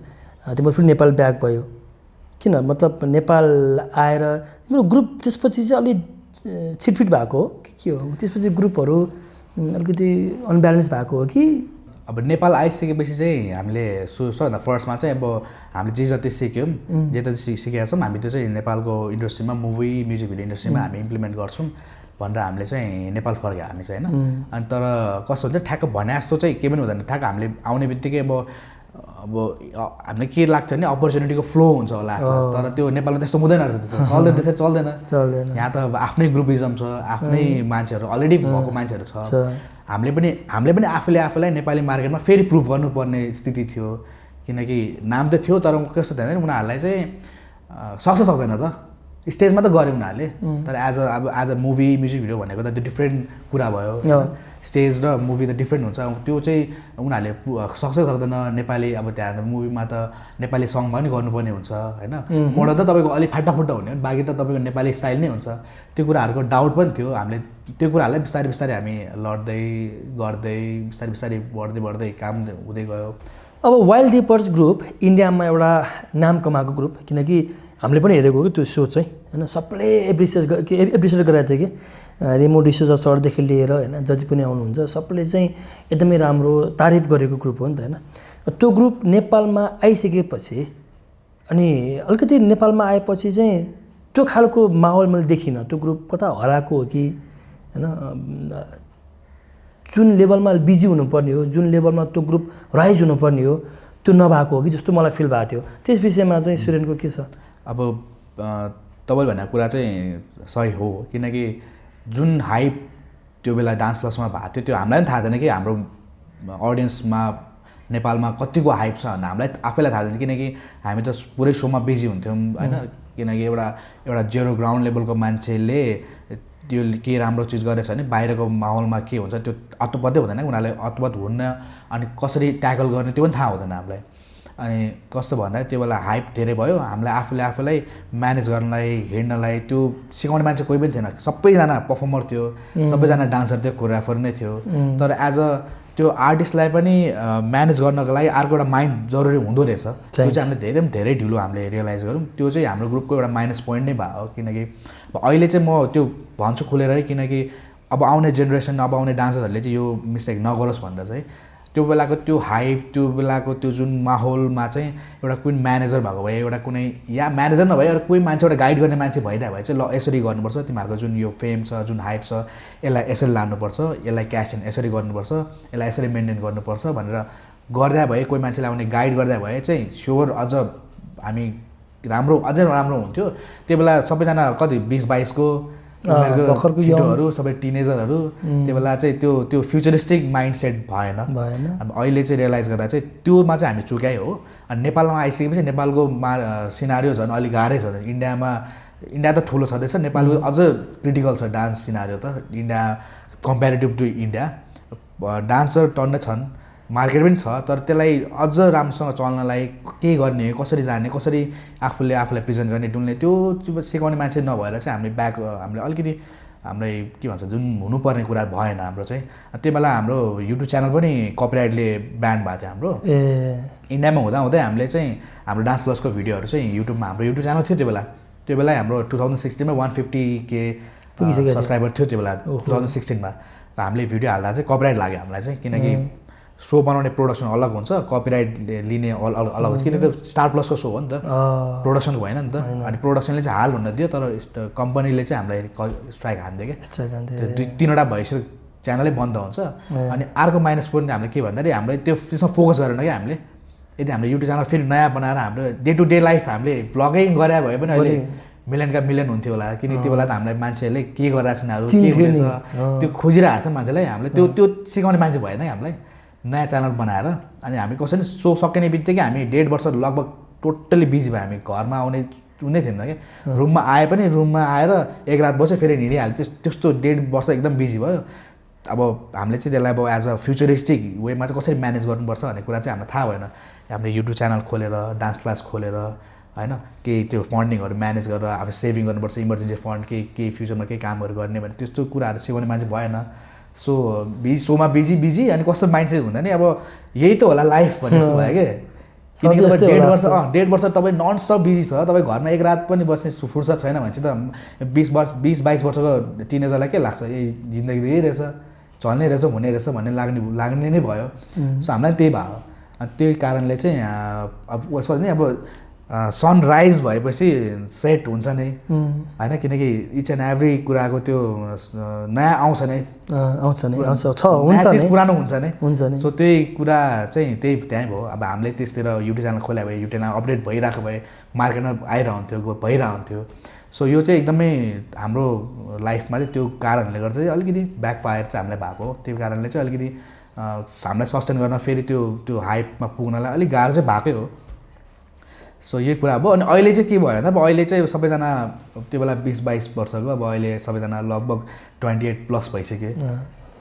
तिम्रो फेरि नेपाल ब्याक भयो किन? मतलब नेपाल आएर तिम्रो ग्रुप त्यसपछि चाहिँ अलिक छिटफिट भएको हो कि के हो? त्यसपछि ग्रुपहरू अलिकति अनब्यालेन्स भएको हो कि? अब नेपाल आइसकेपछि चाहिँ हामीले सबभन्दा फर्स्टमा चाहिँ अब हामीले जे जति सिक्यौँ, जे जति सिकेका छौँ हामी त्यो चाहिँ नेपालको इन्डस्ट्रीमा, मुभी म्युजिक भिडियो इन्डस्ट्रीमा हामी इम्प्लिमेन्ट गर्छौँ भनेर हामीले चाहिँ नेपाल फर्क्यो हामी चाहिँ होइन। अनि तर कस्तो हुन्छ ठ्याक्क भने जस्तो चाहिँ केही पनि हुँदैन। ठ्याक्क हामीले आउने बित्तिकै अब हामीलाई के लाग्छ भने अपर्च्युनिटीको फ्लो हुन्छ होला, तर त्यो नेपालमा त्यस्तो हुँदैन रहेछ। चल्दैन, त्यसरी चल्दैन। यहाँ त अब आफ्नै ग्रुपिजम छ, आफ्नै मान्छेहरू अलरेडी भएको मान्छेहरू छ। हामीले पनि आफूलाई नेपाली मार्केटमा फेरि प्रुभ गर्नुपर्ने स्थिति थियो, किनकि नाम त थियो तर कस्तो थियो भने उनीहरूलाई चाहिँ सक्दैन त। स्टेजमा त गऱ्यो उनीहरूले, तर as a movie music video भनेको त त्यो डिफ्रेन्ट कुरा भयो। स्टेज र मुभी त डिफ्रेन्ट हुन्छ। त्यो चाहिँ उनीहरूले सक्दैन। नेपाली अब त्यहाँ मुभीमा त नेपाली सङ पनि गर्नुपर्ने हुन्छ होइन, मोडल त तपाईँको अलिक फाटाफुट्टा हुने हो, बाँकी त तपाईँको नेपाली स्टाइल नै हुन्छ। त्यो कुराहरूको डाउट पनि थियो। हामीले त्यो कुराहरूलाई बिस्तारै हामी लड्दै गर्दै बिस्तारै बढ्दै काम हुँदै गयो। अब वाइल्ड डिपर्स ग्रुप इन्डियामा एउटा नाम कमाएको ग्रुप, किनकि हामीले पनि हेरेको कि त्यो सो चाहिँ होइन, सबैले एप्रिसिएट गरेको थियो कि रेमो डिसोजा सरदेखि लिएर होइन जति पनि आउनुहुन्छ सबैले चाहिँ एकदमै राम्रो तारिफ गरेको ग्रुप हो नि त होइन। त्यो ग्रुप नेपालमा आइसकेपछि अनि अलिकति नेपालमा आएपछि चाहिँ त्यो खालको माहौल मैले देखिनँ। त्यो ग्रुप कता हराएको हो कि होइन, जुन लेभलमा बिजी हुनुपर्ने हो, जुन लेभलमा त्यो ग्रुप राइज हुनुपर्ने हो त्यो नभएको हो कि जस्तो मलाई फिल भएको थियो। त्यस विषयमा चाहिँ सुरेनको के छ? अब तपाईँले भनेको कुरा चाहिँ सही हो, किनकि जुन हाइप त्यो बेला डान्स प्लसमा भएको थियो त्यो हामीलाई पनि थाहा थिएन कि हाम्रो अडियन्समा नेपालमा कतिको हाइप छ भन्ने हामीलाई आफैलाई थाहा थिएन, किनकि हामी त पुरै सोमा बिजी हुन्थ्यौँ होइन। किनकि एउटा जेरो ग्राउन्ड लेभलको मान्छेले त्यो के राम्रो चिज गरेछ भने बाहिरको माहौलमा के हुन्छ त्यो अत्तपत्तै हुँदैन, उनीहरूले अत्तपत्त हुन्न अनि कसरी ट्याकल गर्ने त्यो पनि थाहा हुँदैन हामीलाई। अनि कस्तो भन्दा त्यो बेला हाइप धेरै भयो, हामीलाई आफूलाई म्यानेज गर्नलाई हिँड्नलाई त्यो सिकाउने मान्छे कोही पनि थिएन। सबैजना पर्फर्मर थियो, सबैजना डान्सर थियो, कोरियोग्राफर नै थियो, तर एज अ त्यो आर्टिस्टलाई पनि म्यानेज गर्नको लागि अर्को एउटा माइन्ड जरुरी हुँदो रहेछ। त्यो चाहिँ हामीले धेरै ढिलो हामीले रियलाइज गऱ्यौँ। त्यो चाहिँ हाम्रो ग्रुपको एउटा माइनस पोइन्ट नै भयो, किनकि अहिले चाहिँ म त्यो भन्छु खुलेरै, किनकि अब आउने जेनेरेसन अब आउने डान्सरहरूले चाहिँ यो मिस्टेक नगरोस् भनेर चाहिँ त्यो बेलाको त्यो हाइप त्यो बेलाको त्यो जुन माहौलमा चाहिँ एउटा कुन म्यानेजर भएको भए, एउटा कुनै या म्यानेजर नभए एउटा कोही मान्छे एउटा गाइड गर्ने मान्छे भइदियो भए चाहिँ ल यसरी गर्नुपर्छ, तिमीहरूको जुन यो फेम छ जुन हाइप छ यसलाई यसरी लानुपर्छ, यसलाई क्यास इन यसरी गर्नुपर्छ, यसलाई यसरी मेन्टेन गर्नुपर्छ भनेर गर्दा भए, कोही मान्छेलाई आउने गाइड गर्दा भए चाहिँ स्योर अझ हामी अझै राम्रो हुन्थ्यो। त्यो बेला सबैजना कति 20-22को भर्खरको युवाहरू सबै टिनेजरहरू त्यो बेला चाहिँ त्यो फ्युचरिस्टिक माइन्ड सेट भएन। अब अहिले चाहिँ रियलाइज गर्दा चाहिँ त्योमा चाहिँ हामी चुकाइ हो। अनि नेपालमा आइसकेपछि नेपालको सिनारियो झन् अलिक गाह्रै छ। इन्डिया त ठुलो छँदैछ, नेपालको अझ क्रिटिकल छ डान्स सिनारियो त India comparative to India. Dancer टन्नै छन्, मार्केट पनि छ, तर त्यसलाई अझ राम्रोसँग चल्नलाई के गर्ने, कसरी जाने, कसरी आफूलाई प्रेजेन्ट गर्ने डुल्ने त्यो सिकाउने मान्छे नभएर चाहिँ हामीले अलिकति हामीलाई के भन्छ जुन हुनुपर्ने कुरा भएन हाम्रो चाहिँ। त्यो बेला हाम्रो युट्युब च्यानल पनि कपिराइटले ब्यान भएको थियो हाम्रो। इन्डियामा हुँदै हामीले चाहिँ हाम्रो डान्स प्लसको भिडियोहरू चाहिँ युट्युबमा हाम्रो युट्युब च्यानल थियो त्यो बेला हाम्रो 2016 मा 150K सब्सक्राइबर थियो त्यो बेला 2016 मा। हामीले भिडियो हाल्दा चाहिँ कपिराइट लाग्यो हामीलाई चाहिँ, किनकि सो बनाउने प्रोडक्सन अलग हुन्छ, कपिराइट लिने अलग हुन्छ, किनकि त्यो स्टार प्लसको सो हो नि त, प्रोडक्सनको भएन नि त। अनि प्रोडक्सनले चाहिँ हाल हुन दियो, तर कम्पनीले चाहिँ हामीलाई स्ट्राइक हान्दियो क्या। 2-3वटा भइसक्यो च्यानलै बन्द हुन्छ। अनि अर्को माइनस पोइन्ट हामीले के भन्दाखेरि हामीले त्यसमा फोकस गरेन क्या हामीले। यदि हामीले युट्युब च्यानल फेरि नयाँ बनाएर हाम्रो डे टु डे लाइफ हामीले भ्लगिङ गरे भए पनि अहिले मिलियन हुन्थ्यो होला, किनकि त्यो बेला त हामीलाई मान्छेहरूले के गरिरहेको छ के हुँदैछ त्यो खोजिरहेको छ मान्छेलाई। हामीले त्यो सिकाउने मान्छे भएन कि हामीलाई नयाँ च्यानल बनाएर। अनि हामी कसरी सो सकिने बित्तिकै हामी 1.5 वर्ष लगभग टोटल्ली बिजी भयो। हामी घरमा आउने थिएन क्या, रुममा आएर एक रात बस्यो फेरि हिँडिहाल्यो। त्यस्तो 1.5 वर्ष एकदम बिजी भयो। अब हामीले चाहिँ त्यसलाई अब एज अ फ्युचरिस्टिक वेमा चाहिँ कसरी म्यानेज गर्नुपर्छ भन्ने कुरा चाहिँ हामीलाई थाहा भएन। हामीले युट्युब च्यानल खोलेर डान्स क्लास खोलेर होइन केही त्यो फन्डिङहरू म्यानेज गरेर अब सेभिङ गर्नुपर्छ, इमर्जेन्सी फन्ड केही फ्युचरमा केही कामहरू गर्ने भने त्यस्तो कुराहरू सिकाउने मान्छे भएन। सो सोमा बिजी अनि कस्तो माइन्ड सेट हुँदा नि अब यही त होला लाइफ भन्ने जस्तो भयो क्या। 1.5 वर्ष तपाईँ नन स्टप बिजी छ, तपाईँ घरमा एक रात पनि बस्ने फुर्सद छैन भने चाहिँ त 20-22 वर्षको टिनेजरलाई के लाग्छ, यही जिन्दगी यही रहेछ, चल्ने रहेछ, हुने रहेछ भन्ने लाग्ने नै भयो। सो हामीलाई त्यही भयो। त्यही कारणले चाहिँ अब उसमा नि अब सनराइज भएपछि सेट हुन्छ नै होइन, किनकि इच एन्ड एभ्री कुराको त्यो नयाँ आउँछ नै पुरानो हुन्छ नै। सो त्यही कुरा चाहिँ त्यहीँ भयो। अब हामीले त्यसतिर युट्युब च्यानल खोल्या भए, युट्युब च्यानल अपडेट भइरहेको भए, मार्केटमा भइरहन्थ्यो। सो यो चाहिँ एकदमै हाम्रो लाइफमा चाहिँ त्यो कारणले गर्दा चाहिँ अलिकति ब्याकफायर चाहिँ हामीलाई भएको हो। त्यो कारणले चाहिँ अलिकति हामीलाई सस्टेन गर्न फेरि त्यो हाइपमा पुग्नलाई अलिक गाह्रो चाहिँ भएकै हो। सो यही कुरा भयो। अनि अहिले चाहिँ के भयो भन्दा अब अहिले चाहिँ सबैजना त्यो बेला 20-22 वर्षको अब अहिले सबैजना लगभग 28+ भइसक्यो,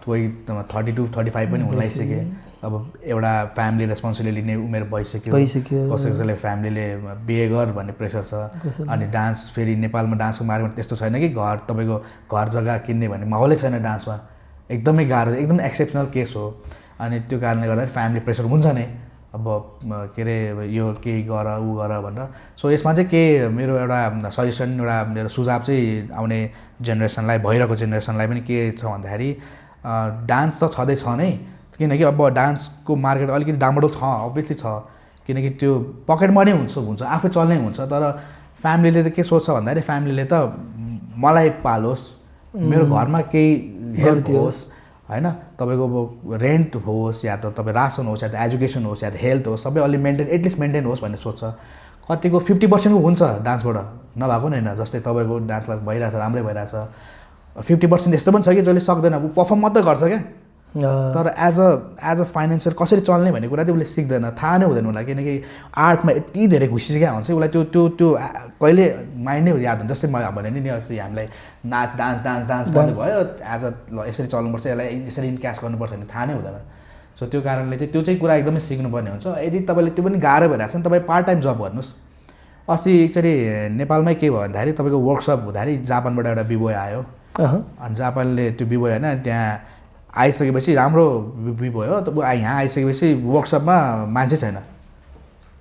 कोही 32-35 पनि हुन लागिसक्यो। अब एउटा फ्यामिली रेस्पोन्सिबिलिटी लिने उमेर भइसक्यो, कसैले फ्यामिलीले बिहे गर भन्ने प्रेसर छ। अनि डान्स फेरि नेपालमा डान्सको मार्केट त्यस्तो छैन कि तपाईँको घर जग्गा किन्ने भन्ने माहौलै छैन डान्समा, एकदमै गाह्रो, एकदम एक्सेप्सनल केस हो। अनि त्यो कारणले गर्दा फ्यामिली प्रेसर हुन्छ नै। अब के अरे यो केही गर ऊ गर भनेर। सो यसमा चाहिँ के मेरो एउटा सजेसन एउटा मेरो सुझाव चाहिँ आउने जेनेरेसनलाई भइरहेको जेनेरेसनलाई पनि के छ भन्दाखेरि डान्स त छँदैछ नै, किनकि अब डान्सको मार्केट अलिकति डामाडोल छ अभियसली छ, किनकि त्यो पकेट मनी हुन्छ आफै चल्नै हुन्छ। तर फ्यामिलीले त के सोच्छ भन्दाखेरि फ्यामिलीले त मलाई पालोस्, मेरो घरमा केही हेल्प होस् होइन, तपाईँको अब रेन्ट होस् या त तपाईँ रासन होस् या त एजुकेसन होस् या त हेल्थ होस्, सबै अलि एटलिस्ट मेन्टेन होस् भन्ने सोच्छ। कतिको 50% हुन्छ डान्सबाट, नभएको नि होइन। जस्तै तपाईँको डान्स क्लास भइरहेछ, राम्रै भइरहेछ, 50% यस्तो पनि छ कि जसले सक्दैन, ऊ पर्फर्म मात्रै गर्छ क्या, तर एज अ फाइनेन्सियल कसरी चल्ने भन्ने कुरा चाहिँ उसले सिक्दैन, थाहा नै हुँदैन उसलाई, किनकि आर्टमा यति धेरै घुसिसकेको हुन्छ उसलाई। त्यो कहिले माइन्ड नै याद हुन्छ। जस्तै मैले भने नि अस्ति हामीलाई डान्स भन्ने भयो, एज अ ल यसरी चल्नुपर्छ, यसलाई यसरी इन्क्यास गर्नुपर्छ भन्ने थाहा नै हुँदैन। सो त्यो कारणले चाहिँ त्यो चाहिँ कुरा एकदमै सिक्नुपर्ने हुन्छ। यदि तपाईँले त्यो पनि गाह्रो भइरहेको छ भने तपाईँ पार्ट टाइम जब गर्नुहोस्। अस्ति एकचोटि नेपालमै के भयो भन्दाखेरि तपाईँको वर्कसप हुँदाखेरि जापानबाट एउटा बिबोय आयो, अनि जापानले त्यो बिबोय होइन त्यहाँ आइसकेपछि राम्रो बिबोय हो, यहाँ आइसकेपछि वर्कसपमा मान्छे छैन,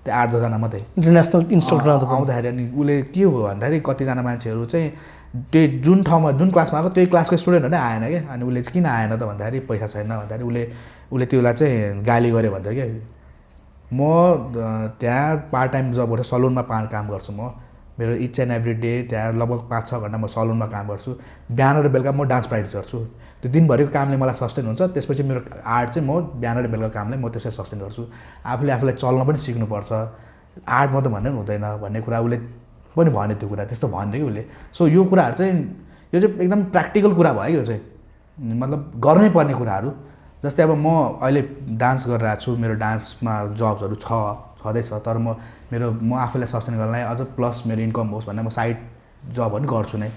त्यो 8-10जना मात्रै इन्टरनेसनल इन्स्ट्रक्टर आउँदाखेरि। अनि उसले के हो भन्दाखेरि कतिजना मान्छेहरू चाहिँ त्यो जुन ठाउँमा जुन क्लासमा आएको त्यही क्लासको स्टुडेन्टहरू नै आएन क्या। अनि उसले चाहिँ किन आएन त भन्दाखेरि पैसा छैन भन्दाखेरि उसले त्यसलाई चाहिँ गाली गर्यो भन्थ्यो क्या। म त्यहाँ पार्ट टाइम जब गर्छु, सलुनमा काम गर्छु म, मेरो इच एन्ड एभ्री डे त्यहाँ लगभग 5-6 घन्टा म सलुनमा काम गर्छु। बिहान र बेलुका म डान्स प्र्याक्टिस गर्छु, त्यो दिनभरिको कामले मलाई सस्टेन हुन्छ। त्यसपछि मेरो आर्ट चाहिँ म बिहान र बेलुका कामले म त्यसै सस्टेन गर्छु। आफूलाई चल्न पनि सिक्नुपर्छ, आर्ट मात्रै भन्ने पनि हुँदैन भन्ने कुरा उसले पनि भन्यो, त्यो कुरा त्यस्तो भन्यो कि उसले। सो यो कुराहरू चाहिँ यो चाहिँ एकदम प्र्याक्टिकल कुरा भयो कि यो चाहिँ, मतलब गर्नै पर्ने कुराहरू। जस्तै अब म अहिले डान्स गरिरहेको छु, मेरो डान्समा जब्सहरू छँदैछ, तर म आफूलाई सस्टेन गर्नलाई अझ प्लस मेरो इन्कम होस् भनेर म साइड जब पनि गर्छु नै,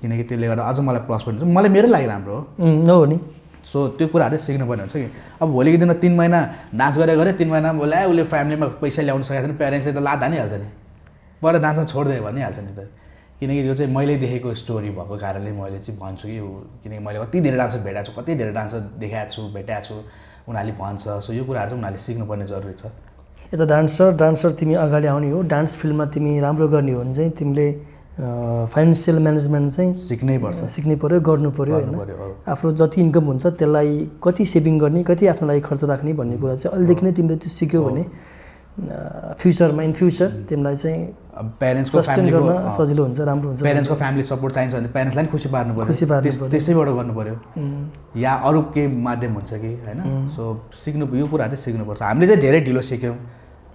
किनकि त्यसले गर्दा अझ मलाई प्लस पनि हुन्छ, मलाई मेरै लागि राम्रो हो नि। सो त्यो कुराहरू सिक्नुपर्ने हुन्छ कि अब भोलिको दिनमा 3 महिना डान्स गरे 3 महिना बोला उसले फ्यामिलीमा पैसा ल्याउनु सकेको छैन, प्यारेन्ट्सले त लाद हानिहाल्छ नि, बडा डान्समा छोडिदियो भनिहाल्छ नि त। किनकि यो चाहिँ मैले देखेको स्टोरी भएको कारणले मैले चाहिँ भन्छु कि किनकि मैले कति धेरै डान्सर भेटाएको छु, कति धेरै डान्सर देखाएको छु, भेटाएको छु, उनीहरूले भन्छ। सो यो कुराहरू चाहिँ उनीहरूले सिक्नुपर्ने जरुरी छ। एज अ डान्सर तिमी अगाडि आउने हो, डान्स फिल्डमा तिमी राम्रो गर्ने हो भने चाहिँ तिमीले फाइनेन्सियल म्यानेजमेन्ट चाहिँ सिक्नै पऱ्यो, गर्नु पऱ्यो होइन। आफ्नो जति इन्कम हुन्छ त्यसलाई कति सेभिङ गर्ने, कति आफ्नो लागि खर्च राख्ने भन्ने कुरा चाहिँ अहिलेदेखि नै तिमीले त्यो सिक्यौ भने फ्युचरमा इन फ्युचर तिमीलाई चाहिँ प्यारेन्ट्सको सस्टेन गर्न सजिलो हुन्छ, राम्रो हुन्छ। प्यारेन्ट्सको फ्यामिली सपोर्ट चाहिन्छ भने प्यारेन्ट्सलाई पनि खुसी पार्नु पऱ्यो, त्यसैबाट गर्नु पऱ्यो, या अरू केही माध्यम हुन्छ कि होइन। सो यो कुराहरू चाहिँ सिक्नुपर्छ। हामीले चाहिँ धेरै ढिलो सिक्यौँ,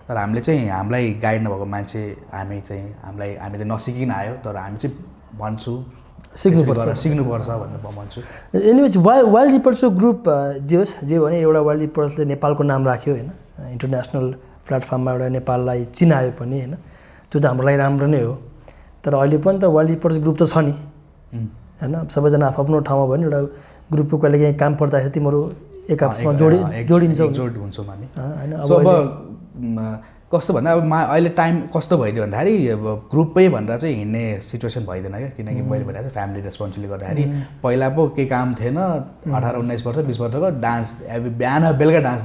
तर हामीले चाहिँ हामीलाई गाइड नभएको मान्छे हामी त नसिकिकन आयो, तर हामी चाहिँ भन्छु सिक्नुपर्छ भनेर भन्छु। एनिवेज वाइल्ड रिपर्सको ग्रुप जे भने एउटा वाइल्ड रिपर्सले नेपालको नाम राख्यो होइन, इन्टरनेसनल प्लेटफर्ममा एउटा नेपाललाई चिनायो पनि होइन, त्यो त हाम्रो लागि राम्रो नै हो। तर अहिले पनि त वाइल्ड रिपर्स ग्रुप त छ नि होइन, सबैजना आफ्नो ठाउँमा भयो नि, एउटा ग्रुपको कहिले काहीँ काम पर्दाखेरि तिमीहरू एक आपसमा जोडिन्छ होइन। अब कस्तो भन्दा अब अहिले टाइम कस्तो भइदियो भन्दाखेरि अब ग्रुपै भनेर चाहिँ हिँड्ने सिचुएसन भइदिएन क्या, किनकि मैले भनेको फ्यामिली रेस्पोन्सिबिलिटी गर्दाखेरि पहिला पो केही काम थिएन, 18-19 वर्ष 20 वर्षको डान्स बिहान बेलुका डान्स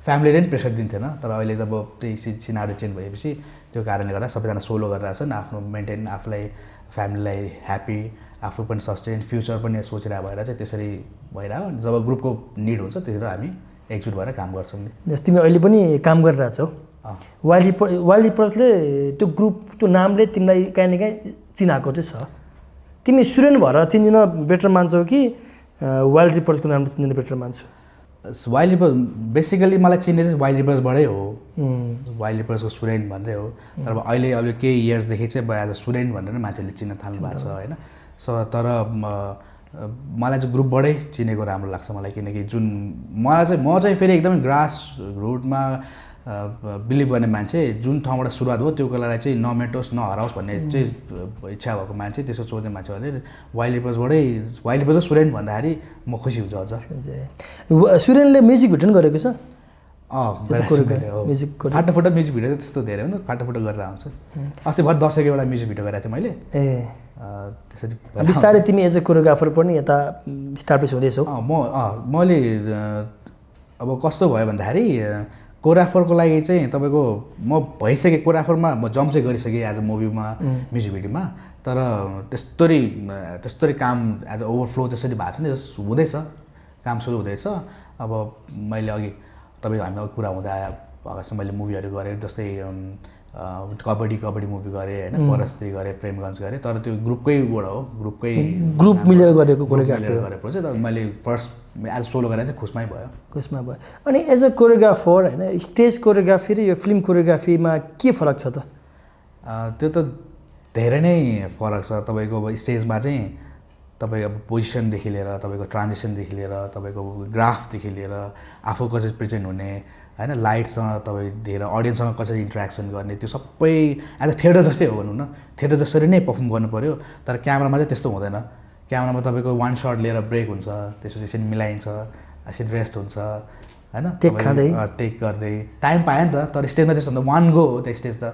फ्यामिलीले पनि प्रेसर दिन्थेन। तर अहिले त अब त्यही सिनारी चेन्ज भएपछि त्यो कारणले गर्दा सबैजना सोलो गरिरहेको छन्, आफ्नो मेन्टेन, आफूलाई फ्यामिलीलाई ह्याप्पी, आफू पनि सस्टेन, फ्युचर पनि सोचिरहेको भएर चाहिँ त्यसरी भइरह्यो। जब ग्रुपको निड हुन्छ त्यतिखेर हामी एकजुट भएर काम गर्छौँ नि। जस्तै तिमी अहिले पनि काम गरिरहेछौ, वाइल्ड रिपर्सले त्यो ग्रुप त्यो नामले तिमीलाई काहीँ न काहीँ चिनाएको चाहिँ छ, तिमी सुरेन भएर चिनिन बेटर मान्छौ कि वाइल्ड रिपर्सको नामले चिनिन बेटर मान्छौ? वाइल्ड रिपर्स बेसिकली मलाई चिन्ने चाहिँ वाइल्ड रिपर्सबाटै हो, वाइल्ड रिपर्सको सुरेन भनेरै हो। तर अब अहिले केही इयर्सदेखि चाहिँ एज अ सुरेन भनेर मान्छेले चिन्न थाल्नु भएको छ होइन। सो तर मलाई चाहिँ ग्रुपबाटै चिनेको राम्रो लाग्छ मलाई, किनकि जुन म चाहिँ फेरि एकदमै ग्रास रुटमा बिलिभ गर्ने मान्छे, जुन ठाउँबाट सुरुवात हो त्यो कुरालाई चाहिँ नमेटोस् नहराओस् भन्ने चाहिँ इच्छा भएको मान्छे, त्यसो सोच्ने मान्छे भने वाइल्ड रिपर्सको सुरेन भन्दाखेरि म खुसी हुन्छ। अझ सुरेनले म्युजिक भिडियो पनि गरेको छ, फाटाफुटा म्युजिक भिडियो त त्यस्तो धेरै हो, फाटाफुटा गरेर आउँछ। अस्ति भर दसैँको एउटा म्युजिक भिडियो गरेको थिएँ मैले। त्यसरी बिस्तारै तिमी एज अ कोरियोग्राफर पनि यता स्टाब्लिस हुँदैछौ। मैले अब कस्तो भयो भन्दाखेरि कोरियोग्राफरको लागि चाहिँ तपाईँको म भइसकेँ कोरियोग्राफरमा म जम्प चाहिँ गरिसकेँ एज अ मुभीमा म्युजिक भिडियोमा तर त्यस्तरी काम एज अ ओभरफ्लो त्यसरी भएको छ नि हुँदैछ काम सुरु हुँदैछ अब मैले अघि तपाईँको हामीसँग कुरा हुँदा आयो मैले मुभीहरू गरेँ जस्तै कबड्डी मुभी गरेँ होइन परस्त्री गरेँ प्रेमगञ्ज गरेँ तर त्यो ग्रुपकैबाट हो ग्रुप मिलेर गरेको कोरियोग्राफी गरेको चाहिँ तर मैले फर्स्ट एज सोलो गरेर चाहिँ खुसमै भयो अनि एज अ कोरियोग्राफर होइन स्टेज कोरियोग्राफी र यो फिल्म कोरियोग्राफीमा के फरक छ त त्यो त धेरै नै फरक छ तपाईँको अब स्टेजमा चाहिँ तपाईँको अब पोजिसनदेखि लिएर तपाईँको ट्रान्जिसनदेखि लिएर तपाईँको ग्राफदेखि लिएर आफू कसरी प्रेजेन्ट हुने होइन लाइटसँग तपाईँ धेरै अडियन्ससँग कसरी इन्ट्रेक्सन गर्ने त्यो सबै एज अ थिएटर जस्तै हो भनौँ न थिएटर जसरी नै पर्फर्म गर्नु पऱ्यो तर क्यामेरामा चाहिँ त्यस्तो हुँदैन क्यामेरामा तपाईँको वान सट लिएर ब्रेक हुन्छ त्यसपछि यसरी मिलाइन्छ यसरी रेस्ट हुन्छ होइन टेक गर्दै टाइम पायो नि त तर स्टेजमा त्यस्तो हुन्छ वान गो हो त्यो स्टेज त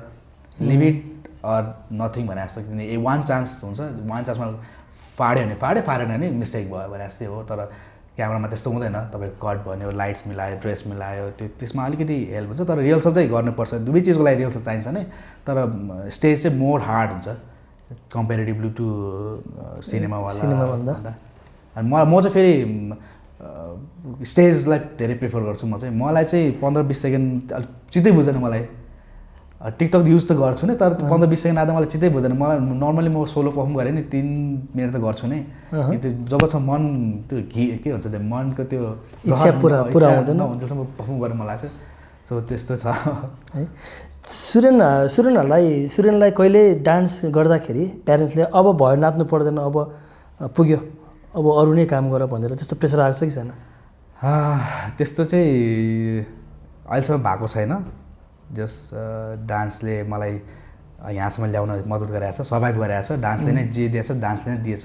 लिमिट अर नथिङ भने जस्तो किनभने वान चान्स हुन्छ वान चान्समा फाड्यो भने फाडेन भने मिस्टेक भयो भने जस्तै हो तर क्यामेरामा त्यस्तो हुँदैन तपाईँको कट भन्यो लाइट्स मिलायो ड्रेस मिलायो त्यसमा अलिकति हेल्प हुन्छ तर रिहर्सल चाहिँ गर्नुपर्छ दुवै चिजको लागि रिहर्सल चाहिन्छ नै तर स्टेज चाहिँ मोर हार्ड हुन्छ कम्पेरिटिभली टु सिनेमाभन्दा अनि म चाहिँ फेरि स्टेजलाई धेरै प्रिफर गर्छु म चाहिँ मलाई चाहिँ 15-20 सेकेन्ड अलिक चित्तै बुझ्दैन मलाई टिकटक युज त गर्छु नै तर 15-20 सेकेन्ड आधा मलाई चित्तै बुझ्दैन मलाई नर्मली म सोलो पर्फर्म गरेँ नि 3 मिनट त गर्छु नै त्यो जबसम्म मन त्यो के भन्छ त्यो मनको त्यो इच्छा पुरा हुँदैन त्यसम्म पर्फर्म गर्न मन लाग्छ सो त्यस्तो छ है सुरेनलाई कहिले डान्स गर्दाखेरि प्यारेन्ट्सले अब भयो नाच्नु पर्दैन अब पुग्यो अब अरू नै काम गर भनेर त्यस्तो प्रेसर आएको छ कि छैन त्यस्तो चाहिँ अहिलेसम्म भएको छैन जस डान्सले मलाई यहाँसम्म ल्याउन मद्दत गरेको छ सर्भाइभ गरेको छ डान्सले नै जे दिएछ डान्सले नै दिएछ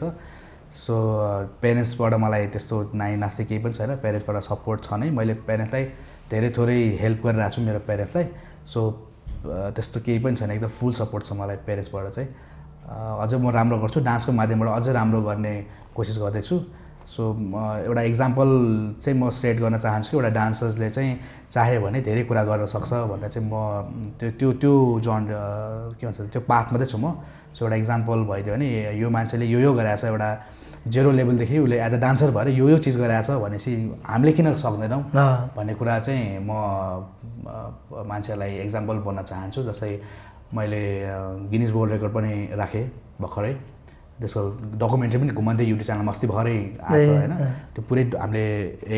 सो पेरेन्ट्सबाट मलाई त्यस्तो नाच्ने केही पनि छैन पेरेन्ट्सबाट सपोर्ट छ नै मैले पेरेन्ट्सलाई धेरै थोरै हेल्प गरिरहेको छु मेरो पेरेन्ट्सलाई सो त्यस्तो केही पनि छैन एकदम फुल सपोर्ट छ मलाई पेरेन्ट्सबाट चाहिँ अझ म राम्रो गर्छु डान्सको माध्यमबाट अझै राम्रो गर्ने कोसिस गर्दैछु सो एउटा इक्जाम्पल चाहिँ म सेट गर्न चाहन्छु कि एउटा डान्सर्सले चाहिँ चाह्यो भने धेरै कुरा गर्न सक्छ भनेर चाहिँ म त्यो जन के भन्छ त्यो पाथ मात्रै छु म सो एउटा इक्जाम्पल भइदियो भने यो मान्छेले यो गरेछ एउटा जेरो लेभलदेखि उसले एज अ डान्सर भएर यो चिज गरेछ भनेपछि हामीले किन सक्दैनौँ भन्ने कुरा चाहिँ म मान्छेलाई इक्जाम्पल बन्न चाहन्छु जस्तै मैले गिनिज वर्ल्ड रेकर्ड पनि राखेँ भर्खरै त्यसको डकुमेन्ट्री पनि घुमाउँदै युट्युब च्यानलमा अस्ति भर्खरै आएको छ होइन त्यो पुरै हामीले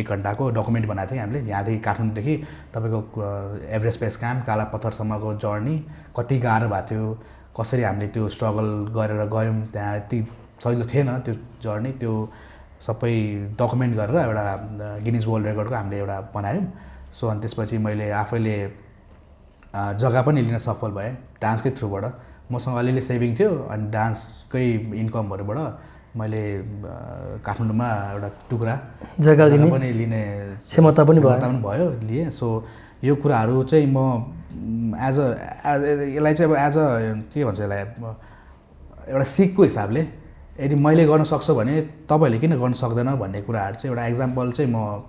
1 घन्टाको डकुमेन्ट बनाएको थियौँ हामीले यहाँदेखि काठमाडौँदेखि तपाईँको एभरेस्ट बेस क्याम्प काला पत्थरसम्मको जर्नी कति गाह्रो भएको थियो कसरी हामीले त्यो स्ट्रगल गरेर गयौँ त्यहाँ यति सजिलो थिएन त्यो जर्नी त्यो सबै डकुमेन्ट गरेर एउटा गिनिज वर्ल्ड रेकर्डको हामीले एउटा बनायौँ सो अनि त्यसपछि मैले आफैले जग्गा पनि लिन सफल भएँ डान्सकै थ्रुबाट मसँग अलिअलि सेभिङ थियो अनि डान्सकै इन्कमहरूबाट मैले काठमाडौँमा एउटा टुक्रा जग्गा पनि लिने क्षमता पनि भयो लिएँ सो यो कुराहरू चाहिँ म एज यसलाई चाहिँ अब एज अ के भन्छ यसलाई एउटा सिकको हिसाबले यदि मैले गर्न सक्छु भने तपाईँहरूले किन गर्न सक्दैन भन्ने कुराहरू चाहिँ एउटा एक्जाम्पल चाहिँ म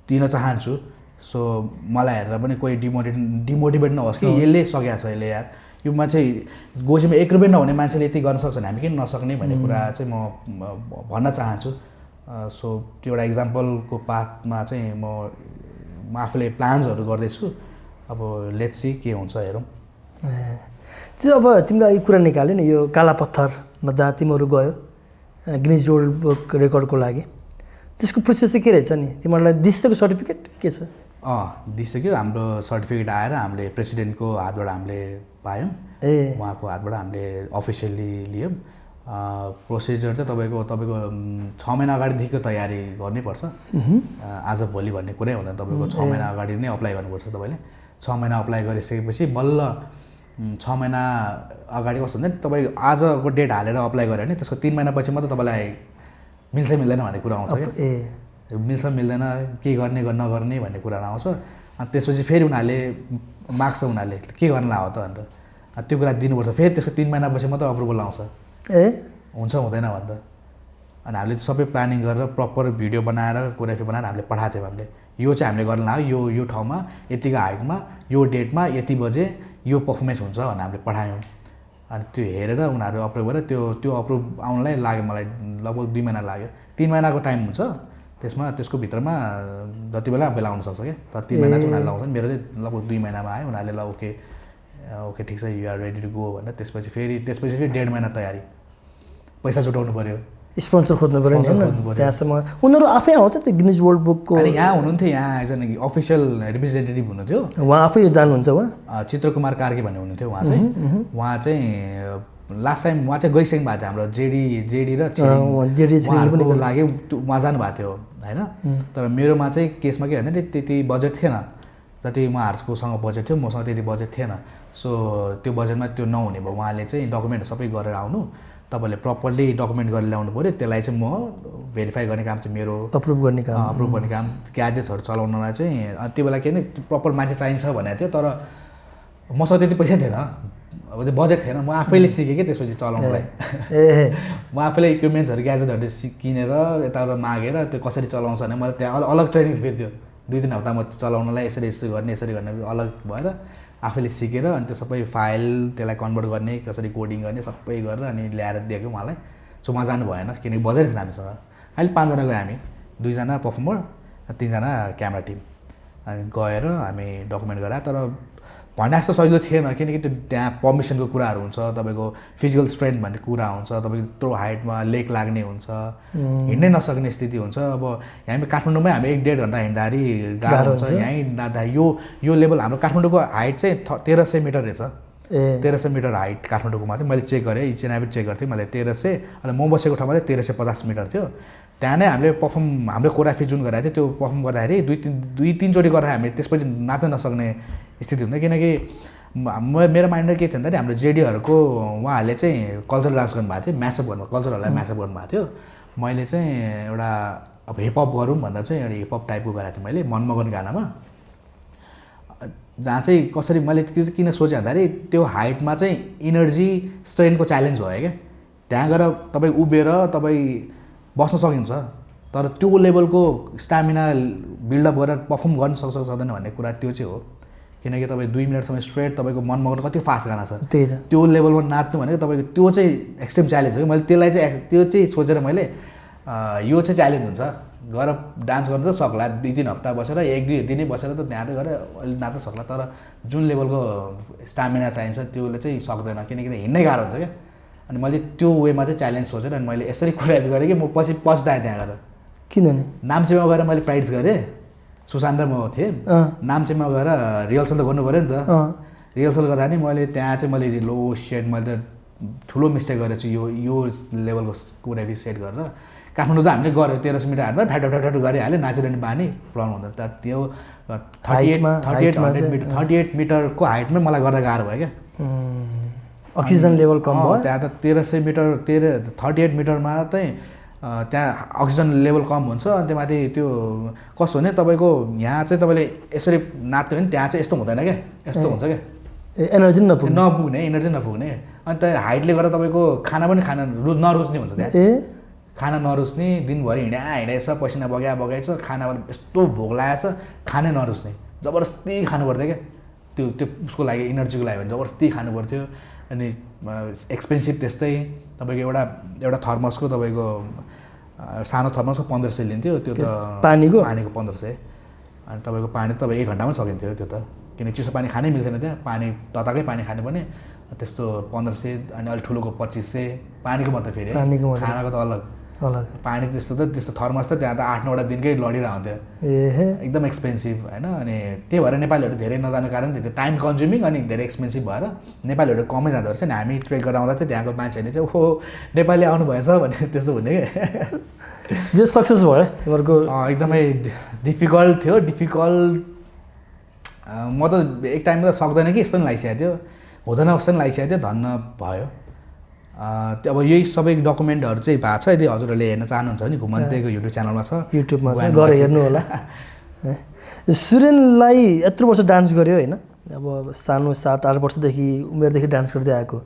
दिन चाहन्छु सो मलाई हेरेर पनि कोही डिमोटिभेट नहोस् कि यसले सकेको छ यसले यार यो मान्छे गोजीमा 1 रुपियाँ नहुने मान्छेले यति गर्न सक्छ भने हामी किन नसक्ने भन्ने कुरा चाहिँ म भन्न चाहन्छु सो त्यो एउटा एक्जाम्पलको पाथमा चाहिँ म आफूले प्लान्सहरू गर्दैछु अब लेट्स सी के हुन्छ हेरौँ चाहिँ अब तिमीले यो कुरा निकाल्यो नि यो काला पत्थरमा जहाँ तिमीहरू गयो गिनिज वर्ल्ड रेकर्डको लागि त्यसको प्रोसेस चाहिँ के रहेछ नि तिमीहरूलाई दिइसक्यो सर्टिफिकेट के छ दिइसक्यो हाम्रो सर्टिफिकेट आएर हामीले प्रेसिडेन्टको हातबाट हामीले पायौँ उहाँको हातबाट हामीले अफिसियल्ली लियौँ प्रोसिजर चाहिँ तपाईँको 6 महिना अगाडिदेखिको तयारी गर्नैपर्छ आज भोलि भन्ने कुरै हुँदैन तपाईँको 6 महिना अगाडि नै अप्लाई गर्नुपर्छ तपाईँले 6 महिना अप्लाई गरिसकेपछि बल्ल 6 महिना अगाडि कस्तो हुन्छ नि तपाईँ आजको डेट हालेर अप्लाई गऱ्यो भने त्यसको 3 महिनापछि मात्रै तपाईँलाई मिल्छ मिल्दैन भन्ने कुरा आउँछ क्या मिल्छ मिल्दैन के गर्ने नगर्ने भन्ने कुरा आउँछ अनि त्यसपछि फेरि उनीहरूले माग्छ उनीहरूले के गर्न हो त भनेर त्यो कुरा दिनुपर्छ फेरि त्यसको 3 महिनापछि मात्रै अप्रुभल आउँछ हुन्छ हुँदैन भनेर अनि हामीले सबै प्लानिङ गरेर प्रपर भिडियो बनाएर कोरियोग्राफी बनाएर हामीले पठाएको थियौँ हामीले यो चाहिँ हामीले गर्न लाग्यो यो ठाउँमा यतिको हाइटमा यो डेटमा यति बजे यो पर्फर्मेन्स हुन्छ भनेर हामीले पठायौँ। अनि त्यो हेरेर उनीहरू अप्रुभ गरेर त्यो अप्रुभ आउनलाई लाग्यो मलाई लगभग 2 महिना लाग्यो। 3 महिनाको टाइम हुन्छ त्यसको भित्रमा जति बेला आउन सक्छ क्या। तर 3 महिना चाहिँ उनीहरूले लगाउँछ। मेरो चाहिँ लगभग 2 महिनामा आयो। उनीहरूले ल ओके ठिक छ you are ready to go भनेर त्यसपछि फेरि 1.5 महिना तयारी, पैसा जुटाउनु पऱ्यो, स्पोन्सर खोज्नु पऱ्यो नि त्यहाँसम्म। उनीहरू आफै आउँछ त्यो गिनिज वर्ल्ड बुकको? अनि यहाँ हुनुहुन्थ्यो, यहाँ एकजना अफिसियल रिप्रेजेन्टेटिभ हुनुहुन्थ्यो, उहाँ आफै जानुहुन्छ? उहाँ चित्रकुमार कार्की भन्ने हुनुहुन्थ्यो। उहाँ चाहिँ लास्ट टाइम उहाँ चाहिँ गइसक्नु भएको थियो हाम्रो जेडी र उहाँहरूको लागि उहाँ जानुभएको थियो होइन। तर मेरोमा चाहिँ केसमा के भन्दा त्यति बजेट थिएन जति उहाँहरूकोसँग बजेट थियो, मसँग त्यति बजेट थिएन। सो त्यो बजेटमा त्यो नहुने भयो। उहाँले चाहिँ डकुमेन्ट सबै गरेर आउनु, तपाईँले प्रपरली डकुमेन्ट गरेर ल्याउनु पऱ्यो, त्यसलाई चाहिँ म भेरिफाई गर्ने काम चाहिँ मेरो, अप्रुभ गर्ने काम ग्याजेट्सहरू चलाउनलाई चाहिँ त्यो बेला के भने प्रपर मान्छे चाहिन्छ भनेको थियो। तर मसँग त्यति पैसा थिएन, अब त्यो बजेट थिएन। म आफैले सिकेँ कि त्यसपछि चलाउनलाई म आफैले इक्विपमेन्ट्सहरू ग्याजेटहरू किनेर यताबाट मागेर त्यो कसरी चलाउँछ भने मलाई त्यहाँ अलग ट्रेनिङ फेरि थियो। 2-3 हप्ता म चलाउनलाई यसरी गर्ने अलग भएर आफैले सिकेर अनि त्यो सबै फाइल त्यसलाई कन्भर्ट गर्ने, कसरी कोडिङ गर्ने सबै गरेर अनि ल्याएर दिएको उहाँलाई। सो उहाँ जानु भएन किनकि बजेट थिएन हामीसँग। अहिले 5 जना गयो हामी, 2 जना पर्फर्मर 3 जना क्यामेरा टिम। अनि गएर हामी डकुमेन्ट गरायो। तर भने जस्तो सजिलो थिएन किनकि त्यो त्यहाँ पर्मिसनको कुराहरू हुन्छ, तपाईँको फिजिकल स्ट्रेन्थ भन्ने कुरा हुन्छ, तपाईँको यत्रो हाइटमा लेक लाग्ने हुन्छ, हिँड्नै नसक्ने स्थिति हुन्छ। अब हामी काठमाडौँमै हामी 1-1.5 घन्टा हिँड्दाखेरि गाह्रो हुन्छ। यहीँ नाच्दा यो लेभल हाम्रो काठमाडौँको हाइट चाहिँ 1300 मिटर रहेछ। 1300 मिटर हाइट काठमाडौँकोमा चाहिँ मैले चेक गरेँ, इच एन्ड एभ्री चेक गर्थेँ मैले 1300। अन्त म बसेको ठाउँमा चाहिँ 1350 मिटर थियो। त्यहाँ नै हामीले हाम्रो कोरियोग्राफी जुन गरेको थियो त्यो पर्फर्म गर्दाखेरि 2-3 चोटि गर्दा हामी त्यसपछि नाच्न नसक्ने स्थिति हुन्छ। किनकि मेरो माइन्डमा के थियो भन्दाखेरि हाम्रो जेडीहरूको उहाँहरूले चाहिँ कल्चरल डान्स गर्नुभएको थियो, म्यासअप कल्चरहरूलाई म्यासअप गर्नुभएको थियो। मैले चाहिँ एउटा अब हिपहप गरौँ भनेर चाहिँ एउटा हिपहप टाइपको गरेको थिएँ मैले मनमगन गानामा, जहाँ चाहिँ कसरी मैले त्यो किन सोचेँ भन्दाखेरि त्यो हाइटमा चाहिँ इनर्जी स्ट्रेनको च्यालेन्ज भयो क्या। त्यहाँ गएर तपाईँ उभिएर तपाईँ बस्न सकिन्छ, तर त्यो लेभलको स्टामिना बिल्डअप गरेर पर्फर्म गर्न सक्दैन भन्ने कुरा त्यो चाहिँ हो। किनकि तपाईँ 2 मिनटसम्म स्ट्रेट तपाईँको मनमगन कति फास्ट गाना छ, त्यो लेभलमा नाच्नु भनेको तपाईँको त्यो चाहिँ एक्सट्रिम च्यालेन्ज हो। मैले त्यसलाई चाहिँ त्यो चाहिँ सोचेर मैले यो चाहिँ च्यालेन्ज हुन्छ, गएर डान्स गर्नु त सक्ला 2-3 हप्ता बसेर 1-2 दिनै बसेर त त्यहाँ त गएर अहिले नाच्न सक्ला। तर जुन लेभलको स्टामिना चाहिन्छ त्योले चाहिँ सक्दैन किनकि हिँड्नै गाह्रो हुन्छ क्या। अनि मैले त्यो वेमा चाहिँ च्यालेन्ज सोचेर अनि मैले यसरी कोरियोग्राफी गरेँ कि म पछि पछुताएँ त्यहाँ गएर। किनभने नाम्चीमा गएर मैले प्र्याक्टिस गरेँ, सुशान्त र म थिएँ। नाम्चीमा गएर रिहर्सल त गर्नु पऱ्यो नि त। रिहर्सल गर्दा नि मैले त्यहाँ चाहिँ मैले लो सेट मैले त ठुलो मिस्टेक गरेको छु यो लेभलको कोरियोग्राफी सेट गरेर। काठमाडौँ त हामीले गऱ्यो 1300 मिटर हातमा फ्याट गरिहाल्यो, नाचिरहने बानी प्रब्लम हुँदैन। त त्यो 38 मिटरको हाइटमै मलाई गर्दा गाह्रो भयो क्या। अक्सिजन लेभल कम भयो त्यहाँ त 1300 मिटर 38 मिटरमा चाहिँ त्यहाँ अक्सिजन लेभल कम हुन्छ। अनि त्यहाँमाथि त्यो कस्तो भने तपाईँको यहाँ चाहिँ तपाईँले यसरी नाच्यो भने त्यहाँ चाहिँ यस्तो हुँदैन क्या, यस्तो हुन्छ क्या, एनर्जी नपुग्ने एनर्जी नपुग्ने। अनि त हाइटले गर्दा तपाईँको खाना पनि नरुच्ने हुन्छ त्यहाँ, खाना नरुच्ने, दिनभरि हिँडेछ, पसिना बगाएछ, खाना यस्तो भोक लागेछ, खानै नरुच्ने, जबरजस्ती खानु पर्थ्यो क्या। त्यो उसको लागि इनर्जीको लागि भने जबरजस्ती खानु पर्थ्यो। अनि एक्सपेन्सिभ त्यस्तै तपाईँको एउटा थर्मसको तपाईँको सानो थर्मसको 1500 लिन्थ्यो, त्यो त पानीको 1500। अनि तपाईँको पानी त तपाईँ 1 घन्टामा सकिन्थ्यो त्यो त, किनकि चिसो पानी खानै मिल्थेन त्यहाँ, पानी तताकै पानी खानु पर्ने। त्यस्तो 1500 अनि अलिक ठुलोको 2500। पानीको मात्रै फेरि, खानाको त अलग पानी त्यस्तो थर्मस त त्यहाँ त 8-9 दिनकै लडिरहन्थ्यो, एकदम एक्सपेन्सिभ होइन। अनि त्यही भएर नेपालीहरू धेरै नजानुको कारण त्यो टाइम कन्ज्युमिङ अनि धेरै एक्सपेन्सिभ भएर नेपालीहरू कमै जाँदो रहेछ नि। हामी ट्रेक गरेर आउँदा चाहिँ त्यहाँको मान्छेहरूले चाहिँ ओहो नेपाली आउनु भएछ भने त्यस्तो हुने क्या। जे सक्सेस भयो तिमीहरूको? एकदमै डिफिकल्ट थियो, म त एक टाइम त सक्दैन कि यस्तो पनि लागिसकेको थियो, हुँदैन जस्तो पनि लागिसकेको थियो, धन्न भयो। अब यही सबै डकुमेन्टहरू चाहिँ भएको छ। यदि हजुरहरूले हेर्न चाहनुहुन्छ भने घुमन्तेको युट्युब च्यानलमा छ, युट्युबमा छ, गएर हेर्नु होला। सुरेनलाई यत्रो वर्ष डान्स गर्यो होइन, अब सानो 7-8 वर्षदेखि उमेरदेखि डान्स गर्दै आएको।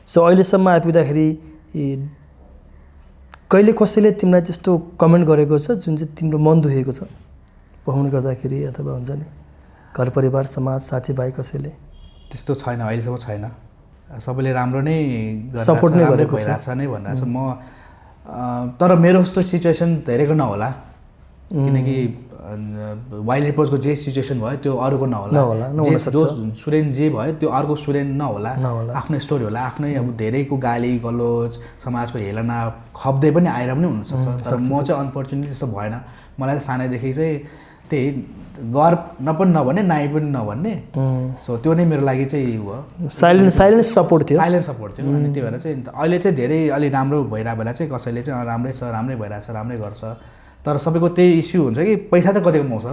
सो अहिलेसम्म आइपुग्दाखेरि कहिले कसैले तिमीलाई त्यस्तो कमेन्ट गरेको छ जुन चाहिँ तिम्रो मन दुखेको छ? पर्फर्म गर्दाखेरि अथवा हुन्छ नि घर परिवार समाज साथीभाइ कसैले त्यस्तो छैन, अहिलेसम्म छैन। सबैले राम्रो नै सपोर्ट नै गरेको भइरहेछ नै भनिरहेको छ। म तर मेरो जस्तो सिचुएसन धेरैको नहोला, किनकि वाइल्ड रिपोर्ट्सको जे सिचुएसन भयो त्यो अरूको नहोला, जो सुरेन जे भयो त्यो अर्को सुरेन नहोला, आफ्नो स्टोरी होला, आफ्नै अब धेरैको गाली गलोच समाजको हेलना खप्दै पनि आएर पनि हुनसक्छ। तर म चाहिँ अनफर्चुनेटली त्यस्तो भएन। मलाई सानैदेखि चाहिँ त्यही गर पनि नभन्ने नाइ पनि नभन्ने, सो त्यो नै मेरो लागि चाहिँ भयो। साइलेन्ट सपोर्ट थियो, साइलेन्ट सपोर्ट थियो। अनि त्यही भएर चाहिँ अहिले चाहिँ धेरै अलि राम्रो भइरहेको बेला चाहिँ कसैले चाहिँ राम्रै छ, राम्रै भइरहेछ, राम्रै गर्छ। तर सबैको त्यही इस्यु हुन्छ कि पैसा त कति कमाउँछ,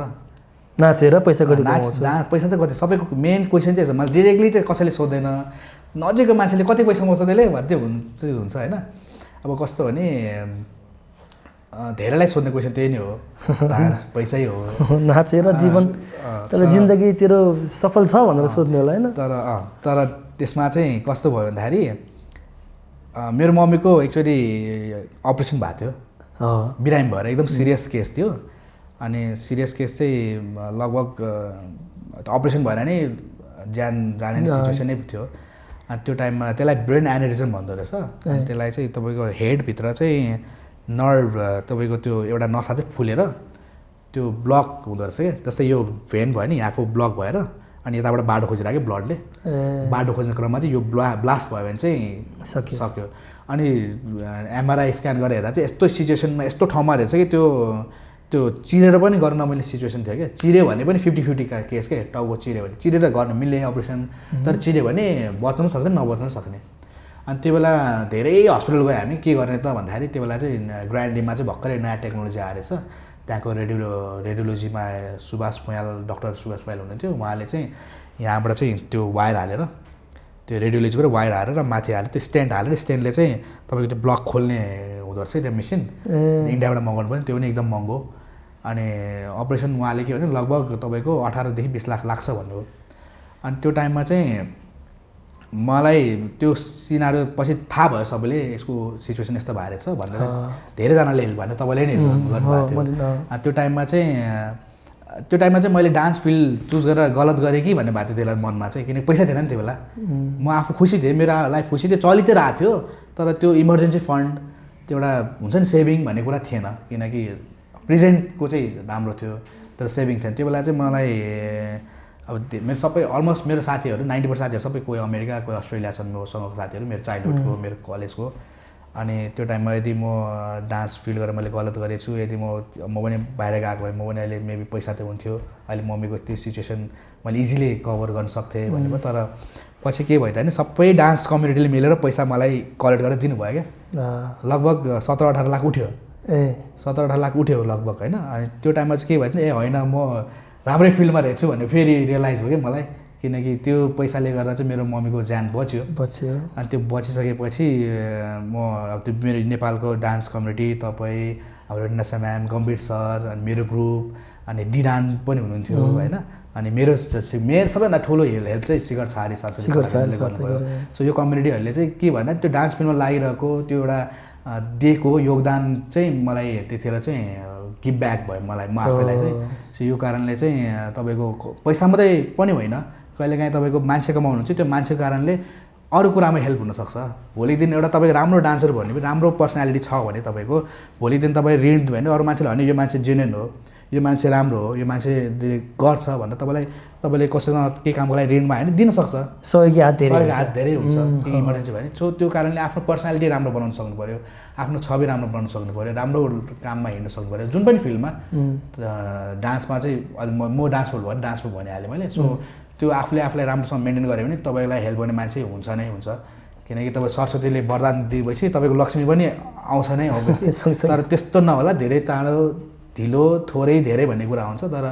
नाचेर पैसा कति कमाउँछ, पैसा त कति। सबैको मेन क्वेसन चाहिँ छ, मलाई डिरेक्टली चाहिँ कसैले सोध्दैन, नजिकको मान्छेले कति पैसा कमाउँछ त्यसले भन्दै हुन्छ होइन। अब कस्तो भने धेरैलाई सोध्ने क्वेसन त्यही नै हो, पैसै हो, नाचेर जीवन तर जिन्दगी तेरो सफल छ भनेर सोध्ने होला होइन। तर त्यसमा चाहिँ कस्तो भयो भन्दाखेरि मेरो मम्मीको एक्चुअली अपरेसन भएको थियो, बिरामी भएर एकदम सिरियस केस थियो। अनि सिरियस केस चाहिँ लगभग अपरेसन भएर नै ज्यान जाने सिचुएसन नै थियो। अनि त्यो टाइममा त्यसलाई ब्रेन एनेरिजम भन्दो रहेछ। अनि त्यसलाई चाहिँ तपाईँको हेडभित्र चाहिँ नर्भ तपाईँको त्यो एउटा नसा चाहिँ फुलेर त्यो ब्लक हुँदो रहेछ क्या। जस्तै यो भेन भयो नि यहाँको ब्लक भएर अनि यताबाट बाटो खोजिरहेको ब्लडले, बाटो खोज्ने क्रममा चाहिँ यो ब्लास्ट भयो भने चाहिँ सक्यो। अनि एमआरआई स्क्यान गरेर हेर्दा चाहिँ यस्तो सिचुएसनमा यस्तो ठाउँमा रहेछ कि त्यो चिरेर पनि गर्न नमिल्ने सिचुएसन थियो क्या। चिऱ्यो भने पनि 50-50 का केस क्या, टाउको चिऱ्यो भने चिरेर गर्न मिल्ने अपरेसन, तर चिऱ्यो भने बच्न सक्दैन नबच्न सक्ने। अनि त्यो बेला धेरै हस्पिटल गयो हामी, के गर्ने त भन्दाखेरि त्यो बेला चाहिँ ग्रान्डीमा चाहिँ भर्खरै नयाँ टेक्नोलोजी आएर छ। त्यहाँको रेडियोलोजीमा डक्टर सुभाष पुयाल हुनुहुन्थ्यो, उहाँले चाहिँ यहाँबाट चाहिँ त्यो वायर हालेर त्यो रेडियोलोजीबाट वायर हालेर माथि हालेर त्यो स्टेन्ट हालेर स्टेन्टले चाहिँ तपाईँको त्यो ब्लक खोल्ने हुँदो रहेछ त्यो मेसिन। इन्डियाबाट मगाउनु पनि त्यो पनि एकदम महँगो। अनि अपरेसन उहाँले के भने लगभग तपाईँको 18 देखि 20 लाख लाग्छ भन्नुभयो। अनि त्यो टाइममा चाहिँ मलाई त्यो सिनारियो पछि थाहा भयो सबैले यसको सिचुएसन यस्तो भएर छ भनेर धेरैजनाले हेल्प भने तपाईँले नै गर्नुभएको थियो। त्यो टाइममा चाहिँ मैले डान्स फिल्ड चुज गरेर गलत गरेँ कि भन्ने भएको थियो त्यसलाई मनमा चाहिँ, किनकि पैसा थिएन नि त्यो बेला। म आफू खुसी थिएँ, मेरो लाइफ खुसी थियो, चलि त रहेको थियो, तर त्यो इमर्जेन्सी फन्ड त्यो एउटा हुन्छ नि सेभिङ भन्ने कुरा थिएन, किनकि प्रेजेन्टको चाहिँ राम्रो थियो तर सेभिङ थिएन। त्यो बेला चाहिँ मलाई अब मेरो सबै अलमोस्ट मेरो साथीहरू 90% साथीहरू सबै कोही अमेरिका कोही अस्ट्रेलिया छन् मसँगको साथीहरू, मेरो चाइल्डहुडको मेरो कलेजको। अनि त्यो टाइममा यदि म डान्स फिल्ड गरेर मैले गलत गरेछु, यदि म पनि बाहिर गएको भए म पनि अहिले मेबी पैसा त हुन्थ्यो, अहिले मम्मीको त्यो सिचुएसन मैले इजिली कभर गर्न सक्थेँ भनेको। तर पछि के भयो त होइन, सबै डान्स कम्युनिटीले मिलेर पैसा मलाई कलेक्ट गरेर दिनुभयो क्या। लगभग 17-18 लाख उठ्यो, 17-18 लाख उठ्यो लगभग होइन। अनि त्यो टाइममा चाहिँ के भयो भने होइन म राम्रै फिल्डमा रहेछु भन्ने फेरि रियलाइज भयो क्या मलाई, किनकि त्यो पैसाले गर्दा चाहिँ मेरो मम्मीको ज्यान बच्यो। अनि त्यो बचिसकेपछि म अब त्यो मेरो नेपालको डान्स कम्युनिटी, तपाईँ हाम्रो नसा म्याम, गम्भीर सर, अनि मेरो ग्रुप, अनि डिडान पनि हुनुहुन्थ्यो होइन। अनि मेरो सबैभन्दा ठुलो हेल्प चाहिँ शिखर छारी साथीले गर्नुभयो। सो यो कम्युनिटीहरूले चाहिँ के भन्दा त्यो डान्स फिल्ममा लागिरहेको त्यो एउटा दिएको योगदान चाहिँ मलाई त्यतिखेर चाहिँ गिभ ब्याक भयो मलाई, म आफैलाई चाहिँ। सो यो कारणले चाहिँ तपाईँको पैसा मात्रै पनि होइन, कहिलेकाहीँ तपाईँको मान्छे कमाउनुहुन्छ त्यो मान्छेको कारणले अरू कुरामा हेल्प हुनसक्छ। भोलिको दिन एउटा तपाईँको राम्रो डान्सर भन्ने पनि राम्रो पर्सनालिटी छ भने तपाईँको भोलिको दिन तपाईँ ऋण भयो भने अरू मान्छेले भने यो मान्छे जेन्युन हो, यो मान्छे राम्रो हो, यो मान्छेले गर्छ भनेर तपाईँले कसैसँग केही कामको लागि ऋणमा होइन दिन सक्छ, सहयोगी हात धेरै हुन्छ केही इमर्जेन्सी भयो भने। सो त्यो कारणले आफ्नो पर्सनालिटी राम्रो बनाउन सक्नु पऱ्यो, आफ्नो छवि राम्रो बनाउन सक्नु पऱ्यो, राम्रो काममा हिँड्न सक्नु पऱ्यो, जुन पनि फिल्डमा। डान्समा चाहिँ म डान्सफुल भयो डान्सफुल भनिहालेँ मैले। सो त्यो आफूलाई राम्रोसँग मेन्टेन गऱ्यो भने तपाईँलाई हेल्प गर्ने मान्छे हुन्छ नै हुन्छ, किनकि तपाईँ सरस्वतीले वरदान दिएपछि तपाईँको लक्ष्मी पनि आउँछ नै आउँछ। तर त्यस्तो नहोला, धेरै टाढो ढिलो थोरै धेरै भन्ने कुरा हुन्छ, तर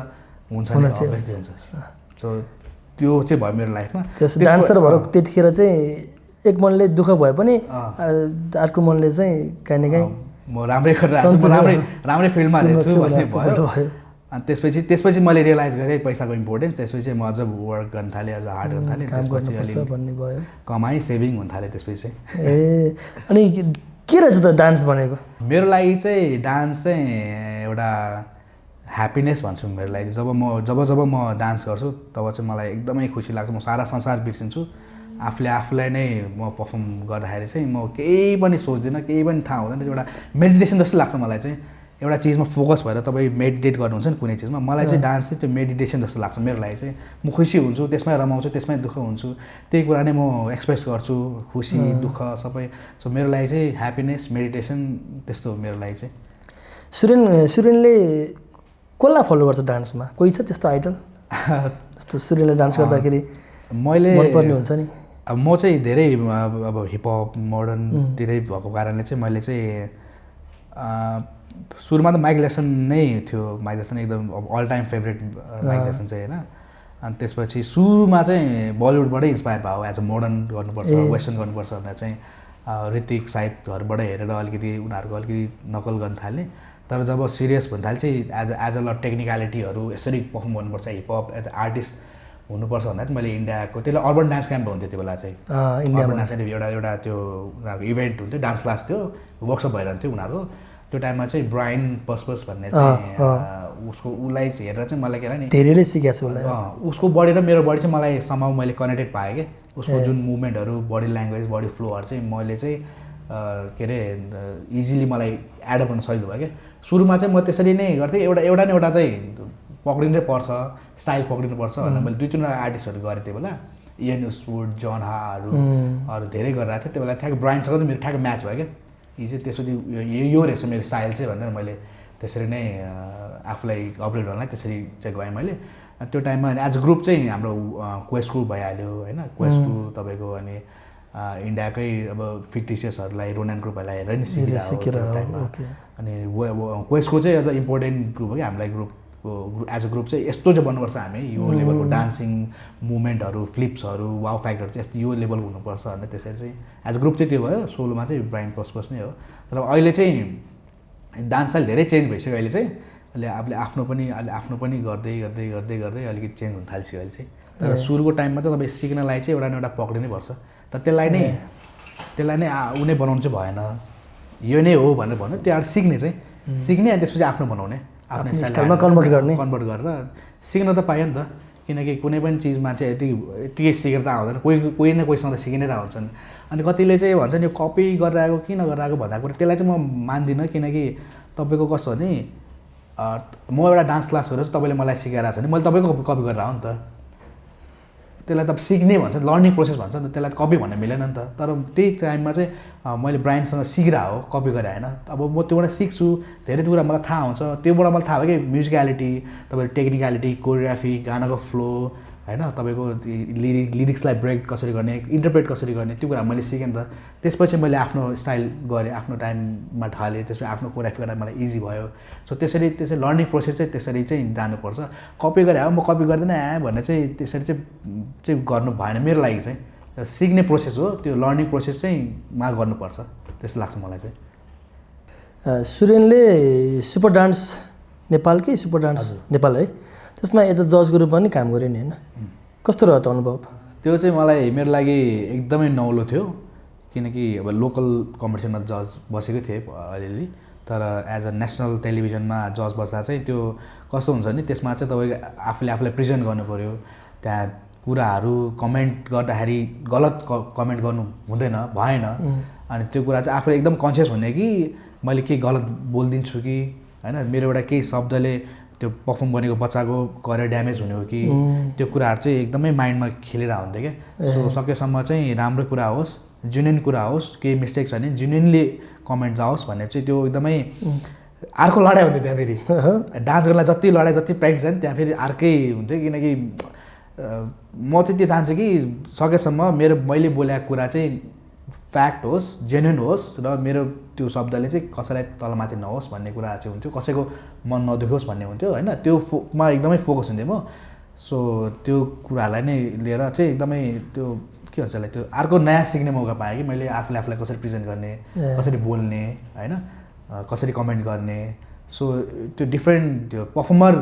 हुन्छ नै हुन्छ। सो त्यो चाहिँ भयो मेरो लाइफमा। डान्सर भएर त्यतिखेर चाहिँ एक मनले दुःख भए पनि अर्को मनले चाहिँ काहीँ न काहीँ म राम्रै गरेर राम्रै फिल्डमा रहेछु भन्ने भयो। अनि त्यसपछि मैले रियलाइज गरेँ पैसाको इम्पोर्टेन्स। त्यसपछि म अझ वर्क गर्न थालेँ, अझ हार्ड गर्न थालेँ, त्यसपछि भन्ने भयो, कमाइ सेभिङ हुन थालेँ त्यसपछि। अनि के रहेछ त डान्स भनेको? मेरो लागि चाहिँ डान्स चाहिँ एउटा ह्याप्पिनेस भन्छु मेरो लागि जब म डान्स गर्छु तब चाहिँ मलाई एकदमै खुसी लाग्छ म सारा संसार बिर्सिन्छु आफूलाई नै म पर्फर्म गर्दाखेरि चाहिँ म केही पनि सोच्दिनँ केही पनि थाहा हुँदैन एउटा मेडिटेसन जस्तो लाग्छ मलाई चाहिँ एउटा चिजमा फोकस भएर तपाईँ मेडिटेट गर्नुहुन्छ नि कुनै चिजमा मलाई चाहिँ डान्स चाहिँ त्यो मेडिटेसन जस्तो लाग्छ मेरो लागि चाहिँ म खुसी हुन्छु त्यसमै रमाउँछु त्यसमै दुःख हुन्छु त्यही कुरा नै म एक्सप्रेस गर्छु खुसी दुःख सबै सो मेरो लागि चाहिँ ह्याप्पिनेस मेडिटेसन त्यस्तो हो मेरो लागि चाहिँ सुरेनले कसलाई फलो गर्छ डान्समा कोही छ त्यस्तो आइडल जस्तो सुरेनले डान्स गर्दाखेरि मैले मनपर्ने हुन्छ नि अब म चाहिँ धेरै अब हिपहप मोडर्नतिरै भएको कारणले चाहिँ मैले चाहिँ सुरुमा त माइकल ज्याक्सन नै थियो माइकल ज्याक्सन एकदम all time favourite Michael Jackson चाहिँ होइन अनि त्यसपछि सुरुमा चाहिँ बलिउडबाटै इन्सपायर भयो एज अ मोडर्न गर्नुपर्छ वेस्टर्न गर्नुपर्छ भनेर चाहिँ ऋतिक साहित्यहरूबाट हेरेर अलिकति उनीहरूको अलिकति नकल गर्न थालेँ तर जब सिरियस भन्न थालेँ चाहिँ एज अ ल टेक्निकलिटीहरू यसरी पर्फर्म गर्नुपर्छ हिपहप एज अ आर्टिस्ट हुनुपर्छ भन्दा मैले इन्डियाको त्यसले अर्बन डान्स क्याम्प हुन्थ्यो त्यो बेला चाहिँ अर्बन डान्स एउटा त्यो उनीहरूको इभेन्ट हुन्थ्यो डान्स क्लास थियो वर्कसप भइरहन्थ्यो उनीहरूको त्यो टाइममा चाहिँ ब्रायन पस्पस भन्ने चाहिँ उसलाई हेरेर चाहिँ मलाई के नि धेरैले सिकेको छु उसलाई उसको बडी र मेरो बडी चाहिँ मलाई समाउ मैले कनेक्टेड पाएँ कि उसको जुन मुभमेन्टहरू बडी ल्याङ्ग्वेज बडी फ्लोहरू चाहिँ मैले चाहिँ के अरे इजिली मलाई एडप्ट गर्न सजिलो भयो क्या सुरुमा चाहिँ म त्यसरी नै गर्थेँ एउटा न एउटा चाहिँ पक्रिँदै पर्छ स्टाइल पक्रिनु पर्छ भनेर मैले 2-3 आर्टिस्टहरू गरेँ त्यो बेला इएन वुड जन हाहरू अरू धेरै गरिरहेको थिएँ त्यो बेला ठ्याक्क ब्रायनसँग चाहिँ मेरो ठ्याक्क म्याच भयो क्या यी चाहिँ त्यसपछि यो रहेछ मेरो स्टाइल चाहिँ भनेर मैले त्यसरी नै आफूलाई अपग्रेड गर्नलाई त्यसरी चाहिँ गएँ मैले त्यो टाइममा एज अ ग्रुप चाहिँ हाम्रो क्वेस्ट ग्रुप भइहाल्यो होइन क्वेस्ट ग्रुप तपाईँको अनि इन्डियाकै अब फिक्टिसियसहरूलाई रोनान ग्रुपहरूलाई हेरेर नि सिकेर टाइममा अनि क्वेस्टको चाहिँ एज अ इम्पोर्टेन्ट ग्रुप हो कि हामीलाई ग्रुपको एज अ ग्रुप चाहिँ यस्तो चाहिँ बन्नुपर्छ हामी यो लेभलको डान्सिङ मुभमेन्टहरू फ्लिप्सहरू वाउ फ्याक्टहरू चाहिँ यस्तो यो लेभलको हुनुपर्छ भनेर त्यसरी चाहिँ एज अ ग्रुप चाहिँ त्यो भयो सोलोमा चाहिँ ब्रायन पस्पस नै हो तर अहिले चाहिँ डान्स स्टाइल धेरै चेन्ज भइसक्यो अहिले चाहिँ अहिले आफ्नो पनि गर्दै अलिकति चेन्ज हुन थाल्छ अहिले चाहिँ तर सुरुको टाइममा चाहिँ तपाईँ सिक्नलाई चाहिँ एउटा न एउटा पक्रिनै पर्छ तर त्यसलाई नै उनी बनाउनु चाहिँ भएन यो नै हो भनेर भन्नु त्यो सिक्ने चाहिँ सिक्ने अनि त्यसपछि आफ्नो बनाउने आफ्नो स्टाइलमा कन्भर्ट गरेर सिक्न त पायो नि त किनकि कुनै पनि चिजमा चाहिँ यतिकै सिकेर त आउँदैन कोही न कोहीसँग त सिकि नै हुन्छन् अनि कतिले चाहिँ भन्छ नि यो कपी गरेर आएको किन गरेर आएको भन्दा कुरा त्यसलाई चाहिँ म मान्दिनँ किनकि तपाईँको कस्तो हो नि म एउटा डान्स क्लासहरू चाहिँ तपाईँले मलाई सिकाएर छ भने मैले तपाईँको कपी गरेर आउँ नि त त्यसलाई त सिक्ने भन्छ लर्निङ प्रोसेस भन्छ नि त त्यसलाई कपी भन्न मिलेन नि त तर त्यही टाइममा चाहिँ मैले ब्रायनसँग सिकेर हो कपी गरेर होइन अब म त्योबाट सिक्छु धेरै कुरा मलाई थाहा हुन्छ त्योबाट मलाई थाहा भयो कि म्युजिकलिटी तपाईँको टेक्निकलिटी कोरियोग्राफी गानाको फ्लो होइन तपाईँको लिरिक्सलाई ब्रेक कसरी गर्ने इन्टरप्रेट कसरी गर्ने त्यो कुरा मैले सिकेँ नि त त्यसपछि मैले आफ्नो स्टाइल गरेँ आफ्नो टाइममा ढालेँ त्यसपछि आफ्नो कोरियोग्राफी गर्दा मलाई इजी भयो सो त्यसरी लर्निङ प्रोसेस चाहिँ त्यसरी चाहिँ जानुपर्छ कपी गरेँ अब म कपी गर्दैन भन्ने चाहिँ त्यसरी चाहिँ गर्नु भएन मेरो लागि चाहिँ सिक्ने प्रोसेस हो त्यो लर्निङ प्रोसेस चाहिँ मा गर्नुपर्छ त्यस्तो लाग्छ मलाई चाहिँ सुरेनले सुपर डान्स नेपालकै सुपर डान्स नेपाल है त्यसमा एज अ जजको रूपमा पनि काम गऱ्यो नि होइन कस्तो रह्यो त अनुभव त्यो चाहिँ मलाई मेरो लागि एकदमै नौलो थियो किनकि अब लोकल कम्पिटिसनमा जज बसेकै थिएँ अलिअलि तर एज अ नेसनल टेलिभिजनमा जज बस्दा चाहिँ त्यो कस्तो हुन्छ नि त्यसमा चाहिँ तपाईँको आफूलाई प्रेजेन्ट गर्नु पऱ्यो त्यहाँ कुराहरू कमेन्ट गर्दाखेरि गलत कमेन्ट गर्नु हुँदैन भएन अनि त्यो कुरा चाहिँ आफूले एकदम कन्सियस हुने कि मैले के गलत बोलिदिन्छु कि होइन मेरो एउटा केही शब्दले त्यो पर्फर्म गरेको बच्चाको करियर ड्यामेज हुने हो कि त्यो कुराहरू चाहिँ एकदमै माइन्डमा खेलिरहेको हुन्थ्यो क्या सो सकेसम्म चाहिँ राम्रो कुरा होस् जेन्युन कुरा होस् केही मिस्टेक छ भने जेन्युनली कमेन्ट जाओस् भन्ने चाहिँ त्यो एकदमै अर्को लडाइँ हुन्थ्यो त्यहाँ फेरि डान्स गर्नलाई जति लडाइँ जति प्र्याक्टिस छ नि त्यहाँ फेरि अर्कै हुन्थ्यो किनकि म चाहिँ त्यो चाहन्छु कि सकेसम्म मैले बोलेको कुरा चाहिँ फ्याक्ट होस् जेन्युन होस् र मेरो त्यो शब्दले चाहिँ कसैलाई तलमाथि नहोस् भन्ने कुरा चाहिँ हुन्थ्यो कसैको मन नदुखोस् भन्ने हुन्थ्यो होइन त्योमा एकदमै फोकस हुन्थेँ म सो त्यो कुराहरूलाई नै लिएर चाहिँ एकदमै त्यो के भन्छ त्यसलाई त्यो अर्को नयाँ सिक्ने मौका पाएँ कि मैले आफूलाई कसरी प्रेजेन्ट गर्ने कसरी बोल्ने होइन कसरी कमेन्ट गर्ने सो त्यो डिफ्रेन्ट त्यो पर्फर्मर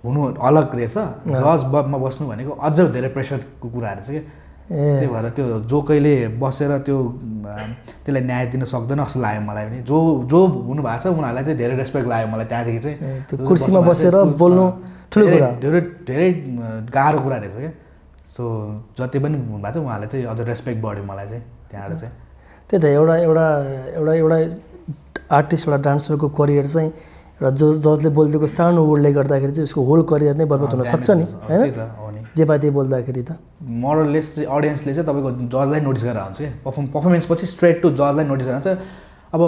हुनु अलग रहेछ जजमा बस्नु भनेको अझ धेरै प्रेसरको कुराहरू छ कि त्यही भएर त्यो जो कहिले बसेर त्यसलाई न्याय दिन सक्दैन जस्तो लाग्यो मलाई पनि जो हुनु भएको छ उनीहरूलाई चाहिँ धेरै रेस्पेक्ट लाग्यो मलाई त्यहाँदेखि चाहिँ त्यो कुर्सीमा बसेर बोल्नु ठुलो कुरा धेरै धेरै गाह्रो कुरा रहेछ क्या सो जति पनि हुनुभएको छ उहाँलाई चाहिँ अझ रेस्पेक्ट बढ्यो मलाई चाहिँ त्यहाँबाट चाहिँ त्यही त एउटा आर्टिस्ट एउटा डान्सरको करियर चाहिँ एउटा जसले बोलिदिएको सानो वर्डले गर्दाखेरि चाहिँ उसको होल करियर नै बर्बाद हुन सक्छ नि होइन जे पाए बोल्दाखेरि त मोरलेस चाहिँ अडियन्सले चाहिँ तपाईँको जजलाई नोटिस गरेर हुन्छ कि पर्फर्मेन्स पछि स्ट्रेट टु जजलाई नोटिस गरेर हुन्छ अब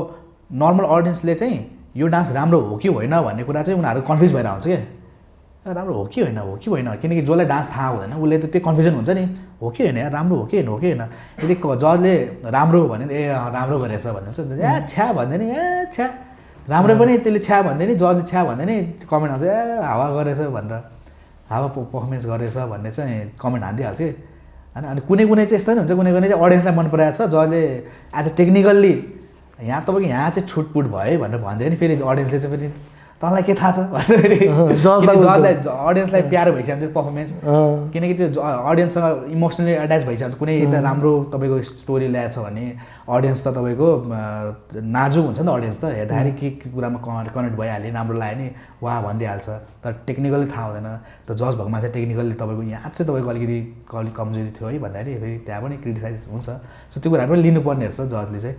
नर्मल अडियन्सले चाहिँ यो डान्स राम्रो हो कि होइन भन्ने कुरा चाहिँ उनीहरू कन्फ्युज भएर हुन्छ क्या राम्रो हो कि होइन किनकि जसलाई डान्स थाहा हुँदैन उसले त त्यो कन्फ्युजन हुन्छ नि हो कि होइन यार राम्रो हो कि होइन यदि जजले राम्रो भन्यो भने राम्रो गरेछ भन्ने हुन्छ ए छ्या भन्दै नि छ्या राम्रो पनि त्यसले छ्या भन्दै नि जजले छ्या भन्दै नि कमेन्ट आउँछ हावा गरेछ भनेर हावा पर्फर्मेन्स गरेछ भन्ने चाहिँ कमेन्ट हानिदिइहाल्छ होइन अनि कुनै चाहिँ यस्तो नि हुन्छ कुनै चाहिँ अडियन्सलाई मन पराएको छ जसले एज अ टेक्निकल्ली यहाँ तपाईँको यहाँ चाहिँ छुटपुट भयो भनेर भन्दै नि फेरि अडियन्सले चाहिँ फेरि तँलाई के थाहा छ भनेर जजलाई अडियन्सलाई प्यारो भइसक्यो पर्फर्मेन्स किनकि त्यो अडियन्ससँग इमोसनली एट्याच भइसक्यो कुनै एउटा राम्रो तपाईँको स्टोरी ल्याएछ भने अडियन्स त तपाईँको नाजुक हुन्छ नि त अडियन्स त हेर्दाखेरि के कुरामा कनेक्ट भइहाल्यो राम्रो लाग्यो नि वा भनिदिइहाल्छ तर टेक्निकली थाहा हुँदैन त जज भएको मान्छे टेक्निकली तपाईँको यहाँ चाहिँ तपाईँको अलिकति कमजोरी थियो है भन्दाखेरि फेरि त्यहाँ पनि क्रिटिसाइज हुन्छ सो त्यो कुराहरू पनि लिनुपर्ने रहेछ जजले चाहिँ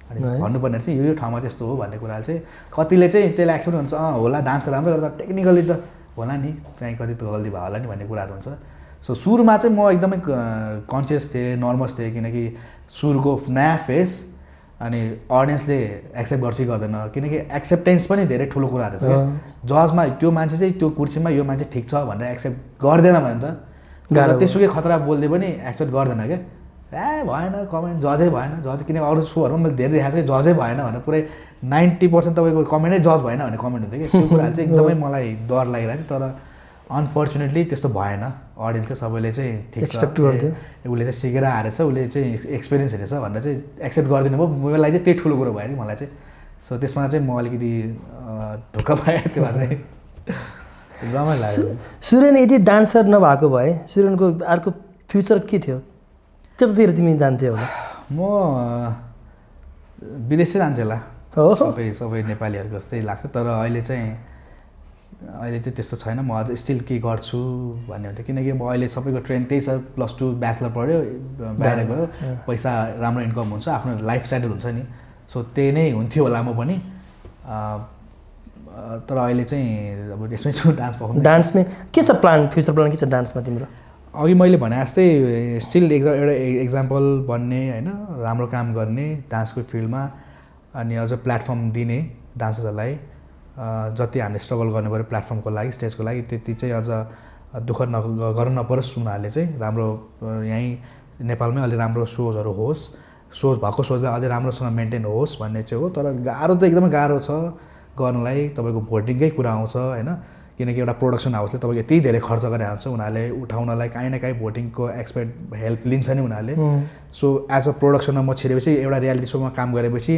अनि भन्नुपर्ने चाहिँ यो ठाउँमा त्यस्तो हो भन्ने कुरा चाहिँ कतिले चाहिँ त्यसलाई एक्सेप्ट हुन्छ होला डान्स राम्रो गर्दा टेक्निकली त होला नि चाहिँ कति त गल्ती भयो होला नि भन्ने कुराहरू हुन्छ सो सुरुमा चाहिँ म एकदमै कन्सियस थिएँ नर्भस थिएँ किनकि सुरुको नयाँ फेस अनि अडियन्सले एक्सेप्ट गर्छ कि गर्दैन किनकि एक्सेप्टेन्स पनि धेरै ठुलो कुराहरू छ जजमा त्यो मान्छे चाहिँ त्यो कुर्सीमा यो मान्छे ठिक छ भनेर एक्सेप्ट गर्दैन भने त त्यसुकै खतरा बोल्दै पनि एक्सेप्ट गर्दैन क्या भएन कमेन्ट जजै भएन जज किनकि अरू सोहरूमा मैले धेरै देखाएको छु जजै भएन भनेर पुरै 90% तपाईँको कमेन्टै जज भएन भन्ने कमेन्ट हुन्थ्यो कि त्यो कुराहरू चाहिँ एकदमै मलाई डर लागिरहेको थियो तर अनफर्चुनेटली त्यस्तो भएन अडियन्स चाहिँ सबैले चाहिँ ठिक एक्सपेक्ट गर्थ्यो उसले चाहिँ सिकेर आएछ उसले चाहिँ एक्सपिरियन्स हेरेछ भनेर चाहिँ एक्सेप्ट गरिदिनु भयो मेरो लागि चाहिँ त्यही ठुलो कुरो भयो कि मलाई चाहिँ सो त्यसमा चाहिँ म अलिकति ढुक्क पाएँ त्यो चाहिँ एकदमै लाग्यो सुरेन यदि डान्सर नभएको भए सुरेनको अर्को फ्युचर के थियो कतातिर तिमी जान्थ्यौ होला म विदेशै जान्थेँ होला हो सबै नेपालीहरूको जस्तै लाग्छ तर अहिले चाहिँ त्यस्तो छैन म अझ स्टिल के गर्छु भन्ने हुन्थ्यो किनकि अब अहिले सबैको ट्रेन्ड त्यही छ +2 ब्याचलर पढ्यो बाहिर गयो पैसा राम्रो इन्कम हुन्छ आफ्नो लाइफ सेटल हुन्छ नि सो त्यही नै हुन्थ्यो होला म पनि तर अहिले चाहिँ अब त्यसमै छु डान्समै के छ प्लान फ्युचर प्लान के छ डान्समा तिम्रो अघि मैले भने जस्तै स्टिल एउटा एक्जाम्पल बन्ने होइन राम्रो काम गर्ने डान्सको फिल्डमा अनि अझ प्लेटफर्म दिने डान्सर्सहरूलाई जति हामीले स्ट्रगल गर्नु पऱ्यो प्लेटफर्मको लागि स्टेजको लागि त्यति चाहिँ अझ दुःख गर्नु नपरोस् उनीहरूले चाहिँ राम्रो यहीँ नेपालमै अलि राम्रो सोजहरू होस् सोज भएको सोजलाई अझै राम्रोसँग मेन्टेन होस् भन्ने चाहिँ हो तर गाह्रो त एकदमै गाह्रो छ गर्नलाई तपाईँको भोटिङकै कुरा आउँछ होइन किनकि एउटा प्रोडक्सन हाउसले तपाईँको यति धेरै खर्च गरेर आउँछ उनीहरूले उठाउनलाई काहीँ न काहीँ भोटिङको एक्सपर्ट हेल्प लिन्छ नि उनीहरूले सो एज अ प्रोडक्सनमा म छिरेपछि एउटा रियालिटी सोमा काम गरेपछि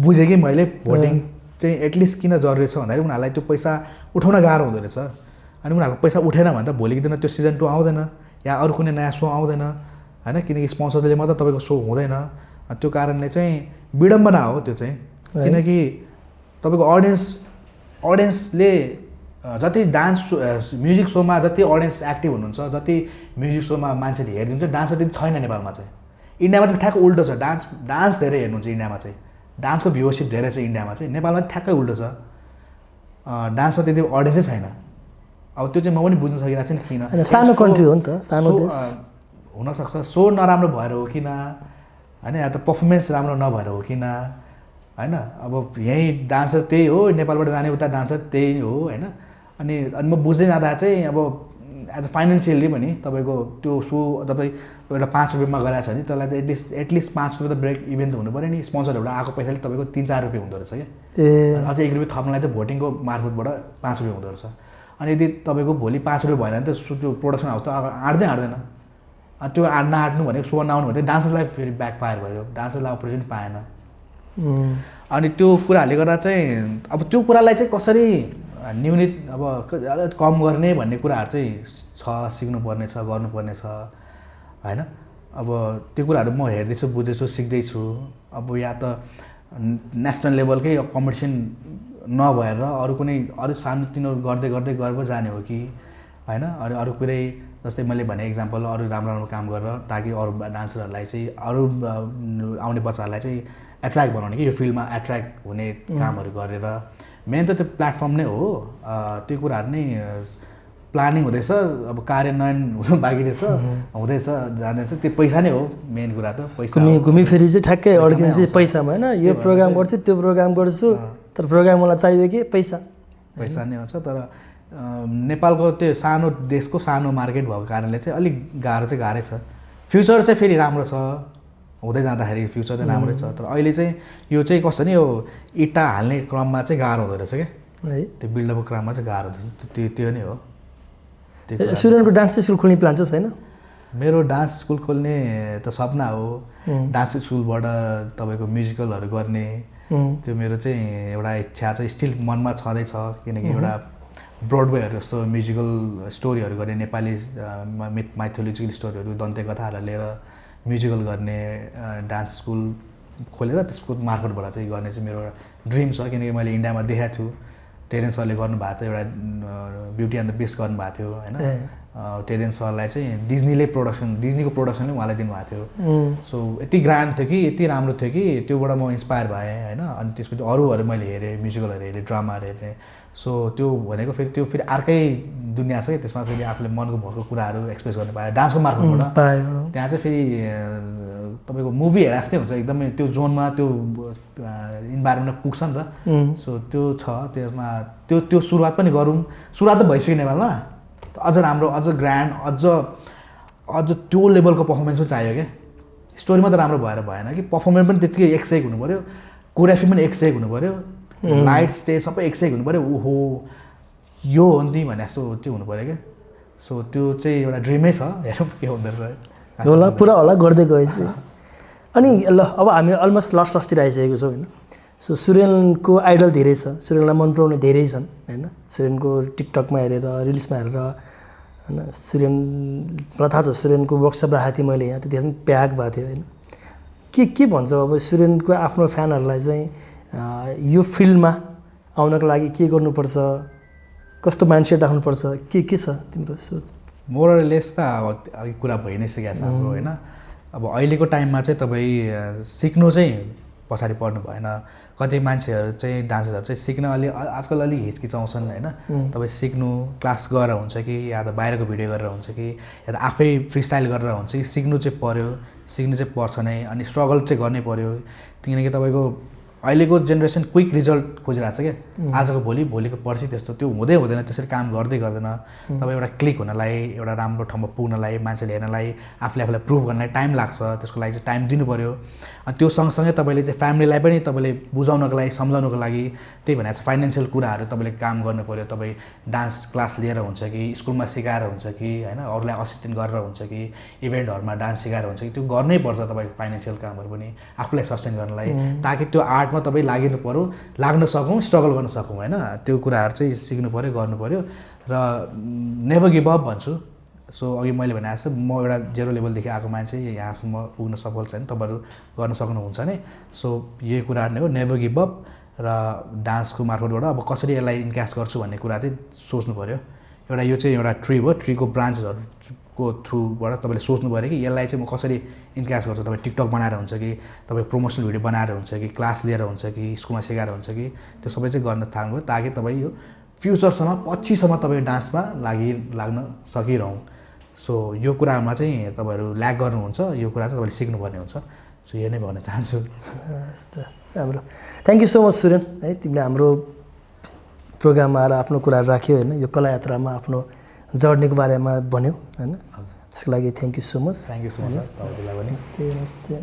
बुझेँ कि मैले भोटिङ चाहिँ एटलिस्ट किन जरुरी छ भन्दाखेरि उनीहरूलाई त्यो पैसा उठाउन गाह्रो हुँदो रहेछ अनि उनीहरूको पैसा उठेन भने त भोलिको दिन त्यो सिजन 2 आउँदैन या अरू कुनै नयाँ सो आउँदैन होइन किनकि स्पोन्सरले मात्रै तपाईँको सो हुँदैन त्यो कारणले चाहिँ विडम्बना हो त्यो चाहिँ किनकि तपाईँको अडियन्सले जति डान्स म्युजिक सोमा जति अडियन्स एक्टिभ हुनुहुन्छ जति म्युजिक सोमा मान्छेले हेरिदिनुहुन्छ डान्समा त्यति छैन नेपालमा चाहिँ इन्डियामा चाहिँ ठ्याक्क उल्टो छ डान्स धेरै हेर्नुहुन्छ इन्डियामा चाहिँ डान्सको भ्युवरसिप धेरै छ इन्डियामा चाहिँ नेपालमा चाहिँ ठ्याक्कै उल्टो छ डान्समा त्यति अडियन्सै छैन अब त्यो चाहिँ म पनि बुझ्न सकिरहेको छु नि किन सानो कन्ट्री हो नि त सानो देश हुनसक्छ सो नराम्रो भएर हो किन होइन या त पर्फर्मेन्स राम्रो नभएर हो किन होइन अब यहीँ डान्सर त्यही हो नेपालबाट जाने उता डान्सर त्यही हो होइन अनि म बुझ्दै जाँदा चाहिँ अब एज अ फाइनेन्सियली पनि तपाईँको त्यो सो तपाईँ एउटा 5 रुपियाँमा गराएको छ भने त्यसलाई त एटलिस्ट 5 रुपियाँ त ब्रेक इभेन त हुनु पऱ्यो नि स्पोन्सरबाट आएको पैसाले तपाईँको 3-4 रुपियाँ हुँदो रहेछ क्या अझै 1 रुपियाँ थप्नलाई त भोटिङको मार्फतबाट 5 रुपियाँ हुँदो रहेछ अनि यदि तपाईँको भोलि 5 रुपियाँ भएन भने त त्यो प्रोडक्सन हाउस त आँट्दैन त्यो नआँट्नु भनेको सो नआउनु भने डान्सर्सलाई फेरि ब्याक फायर भयो डान्सर्सलाई अपर्च्युनिटी पाएन अनि त्यो कुराहरूले गर्दा चाहिँ अब त्यो कुरालाई चाहिँ कसरी न्यूनित अब कम गर्ने भन्ने कुराहरू चाहिँ छ सिक्नुपर्ने छ गर्नुपर्ने छ होइन। अब त्यो कुराहरू म हेर्दैछु, बुझ्दैछु, सिक्दैछु। अब या त नेसनल लेभलकै कम्पिटिसन नभएर अरू सानोतिनो गर्दै गर्दै गएर पो जाने हो कि होइन। अरू कुरै जस्तै मैले भने इक्जाम्पल अरू राम्रो काम गरेर ताकि अरू डान्सरहरूलाई चाहिँ अरू आउने बच्चाहरूलाई चाहिँ एट्र्याक्ट बनाउने कि यो फिल्डमा एट्र्याक्ट हुने कामहरू गरेर। मेन त त्यो प्लेटफर्म नै हो। त्यो कुराहरू नै प्लानिङ हुँदैछ, अब कार्यान्वयन हुनु बाँकी रहेछ, हुँदैछ जाँदैछ। त्यो पैसा नै हो मेन कुरा त। पैसा घुमिफेरि चाहिँ ठ्याक्कै अड्किने चाहिँ पैसामा होइन। यो प्रोग्राम गर्छु त्यो प्रोग्राम गर्छु, तर प्रोग्राम मलाई चाहियो कि पैसा नै हुन्छ। तर नेपालको त्यो सानो देशको सानो मार्केट भएको कारणले चाहिँ अलिक गाह्रै छ। फ्युचर चाहिँ फेरि राम्रो छ, हुँदै जाँदाखेरि फ्युचर चाहिँ राम्रै छ। तर अहिले चाहिँ यो चाहिँ कस्तो नि, यो इँटा हाल्ने क्रममा चाहिँ गाह्रो हुँदो रहेछ क्या है। त्यो बिल्डअपको क्रममा चाहिँ गाह्रो हुँदो रहेछ। त्यो नै हो। सुरेनको डान्स स्कुल खोल्ने प्लान चाहिँ छैन? मेरो डान्स स्कुल खोल्ने त सपना हो। डान्स स्कुलबाट तपाईँको म्युजिकलहरू गर्ने त्यो मेरो चाहिँ एउटा इच्छा चाहिँ स्टिल मनमा छँदैछ। किनकि एउटा ब्रोडवेहरू जस्तो म्युजिकल स्टोरीहरू गर्ने, नेपाली माइथोलोजिकल स्टोरीहरू, दन्ते कथाहरूलाई लिएर म्युजिकल गर्ने डान्स स्कुल खोलेर त्यसको मार्फतबाट चाहिँ गर्ने चाहिँ मेरो एउटा ड्रिम छ। किनकि मैले इन्डियामा देखाएको छु, टेरेन्स सरले गर्नुभएको थियो, एउटा ब्युटी एन्ड द बिस्ट गर्नुभएको थियो होइन। टेरेन्स सरलाई चाहिँ डिज्नीको प्रोडक्सनले उहाँलाई दिनुभएको थियो। सो यति ग्रान्ड थियो कि, यति राम्रो थियो कि त्योबाट म इन्सपायर भएँ होइन। अनि त्यसपछि अरूहरू मैले हेरेँ, म्युजिकलहरू हेरेँ, ड्रामाहरू हेरेँ। सो त्यो भनेको फेरि अर्कै दुनियाँ छ कि, त्यसमा फेरि आफूले मनको भएको कुराहरू एक्सप्रेस गर्न पाएँ डान्सको मार्फतबाट। त्यहाँ चाहिँ फेरि तपाईँको मुभी हेरे जस्तै हुन्छ, एकदमै त्यो जोनमा त्यो इन्भाइरोमेन्टमा पुग्छ नि त। सो त्यो छ त्यसमा। त्यो सुरुवात पनि गरौँ। सुरुवात त भइसक्यो नेपालमा, अझ राम्रो, अझ ग्रान्ड, अझ त्यो लेभलको पर्फर्मेन्स पनि चाहियो क्या। स्टोरी मात्रै राम्रो भएर भएन कि, पर्फर्मेन्स पनि त्यत्तिकै एक से एक हुनु पऱ्यो, कोरियोग्राफी पनि एक से एक हुनु पऱ्यो, लाइट स्टेज सबै एक से एक हुनु पऱ्यो। ओहो यो हो नि भने जस्तो त्यो हुनु पऱ्यो क्या। सो त्यो चाहिँ एउटा ड्रिमै छ, हेरौँ के हुँदो रहेछ। होला पुरा होला गर्दै गएपछि। अनि ल अब हामी अलमोस्ट लास्टतिर आइसकेको छौँ होइन। सो सुरेनको आइडल धेरै छ, सुरेनलाई मन पराउने धेरै छन् होइन। सुरेनको टिकटकमा हेरेर, रिल्समा हेरेर होइन। सुरेन थाहा छ, सुरेनको वर्कसप राखेको थिएँ मैले यहाँ, त्यतिखेर पनि प्याक भएको थियो होइन। के भन्छ अब सुरेनको आफ्नो फ्यानहरूलाई चाहिँ यो फिल्डमा आउनको लागि के गर्नुपर्छ, कस्तो माइन्डसेट राख्नुपर्छ, के छ तिम्रो सोच? मोरलेस त अब अघि कुरा भइ नै सकेको छ हाम्रो होइन। अब अहिलेको टाइममा चाहिँ तपाईँ सिक्नु चाहिँ पछाडि पर्नु भएन। कति मान्छेहरू चाहिँ डान्सरहरू चाहिँ सिक्न आजकल अलिक हिचकिचाउँछन् होइन। तपाईँ सिक्नु क्लास गरेर हुन्छ कि, या त बाहिरको भिडियो गरेर हुन्छ कि, या त आफै फ्री स्टाइल गरेर हुन्छ कि, सिक्नु चाहिँ पर्यो, सिक्नु चाहिँ पर्छ नै। अनि स्ट्रगल चाहिँ गर्नै पर्यो। किनकि तपाईँको अहिलेको जेनेरेसन क्विक रिजल्ट खोजिरहेको छ क्या, आजको भोलिको पर्सि त्यस्तो त्यो हुँदैन। त्यसरी काम गर्दै गर्दैन। तपाईँ एउटा क्लिक हुनलाई, एउटा राम्रो ठाउँमा पुग्नलाई, मान्छेले हेर्नलाई, आफूलाई प्रुभ गर्नलाई टाइम लाग्छ। त्यसको लागि चाहिँ टाइम दिनु पऱ्यो। अनि त्यो सँगसँगै तपाईँले चाहिँ फ्यामिलीलाई पनि तपाईँले बुझाउनको लागि, सम्झाउनको लागि, त्यही भनेको छ फाइनेन्सियल कुराहरू तपाईँले काम गर्नु पऱ्यो। तपाईँ डान्स क्लास लिएर हुन्छ कि, स्कुलमा सिकाएर हुन्छ कि होइन, अरूलाई असिस्टेन्ट गरेर हुन्छ कि, इभेन्टहरूमा डान्स सिकाएर हुन्छ कि, त्यो गर्नै पर्छ तपाईँको फाइनेन्सियल कामहरू पनि आफूलाई सस्टेन गर्नलाई, ताकि त्यो आर्टमा तपाईँ लाग्न सकौँ, स्ट्रगल गर्न सकौँ होइन। त्यो कुराहरू चाहिँ सिक्नु पऱ्यो, गर्नु पऱ्यो। र नेभर गिभ अप भन्छु। सो अघि मैले भने जस्तो म एउटा जेरो लेभलदेखि आएको मान्छे यहाँसम्म पुग्न सफल छैन, तपाईँहरू गर्न सक्नुहुन्छ नै। सो यही कुराहरू नै हो, नेभर गिभ अप। र डान्सको मार्फतबाट अब कसरी यसलाई इन्क्यास गर्छु भन्ने कुरा चाहिँ सोच्नु पऱ्यो। एउटा यो चाहिँ एउटा ट्री हो, ट्रीको ब्रान्चहरूको थ्रुबाट तपाईँले सोच्नु पऱ्यो कि यसलाई चाहिँ म कसरी इन्क्यास गर्छु। तपाईँ टिकटक बनाएर हुन्छ कि, तपाईँ प्रमोसनल भिडियो बनाएर हुन्छ कि, क्लास लिएर हुन्छ कि, स्कुलमा सिकाएर हुन्छ कि, त्यो सबै चाहिँ गर्न थाल्नु ताकि तपाईँ यो फ्युचरसम्म पछिसम्म तपाईँ डान्समा लाग्न सकिरहँ। सो यो कुरामा चाहिँ तपाईँहरू ल्याक गर्नुहुन्छ, यो कुरा चाहिँ तपाईँले सिक्नुपर्ने हुन्छ। सो यो नै भन्न चाहन्छु। राम्रो, thank you so much Suren है। तिमीले हाम्रो प्रोग्राममा आएर आफ्नो कुराहरू राख्यौ होइन। यो कला यात्रामा आफ्नो जर्नीको बारेमा भन्यौ होइन। त्यसको लागि thank you so much. Thank you so much. नमस्ते।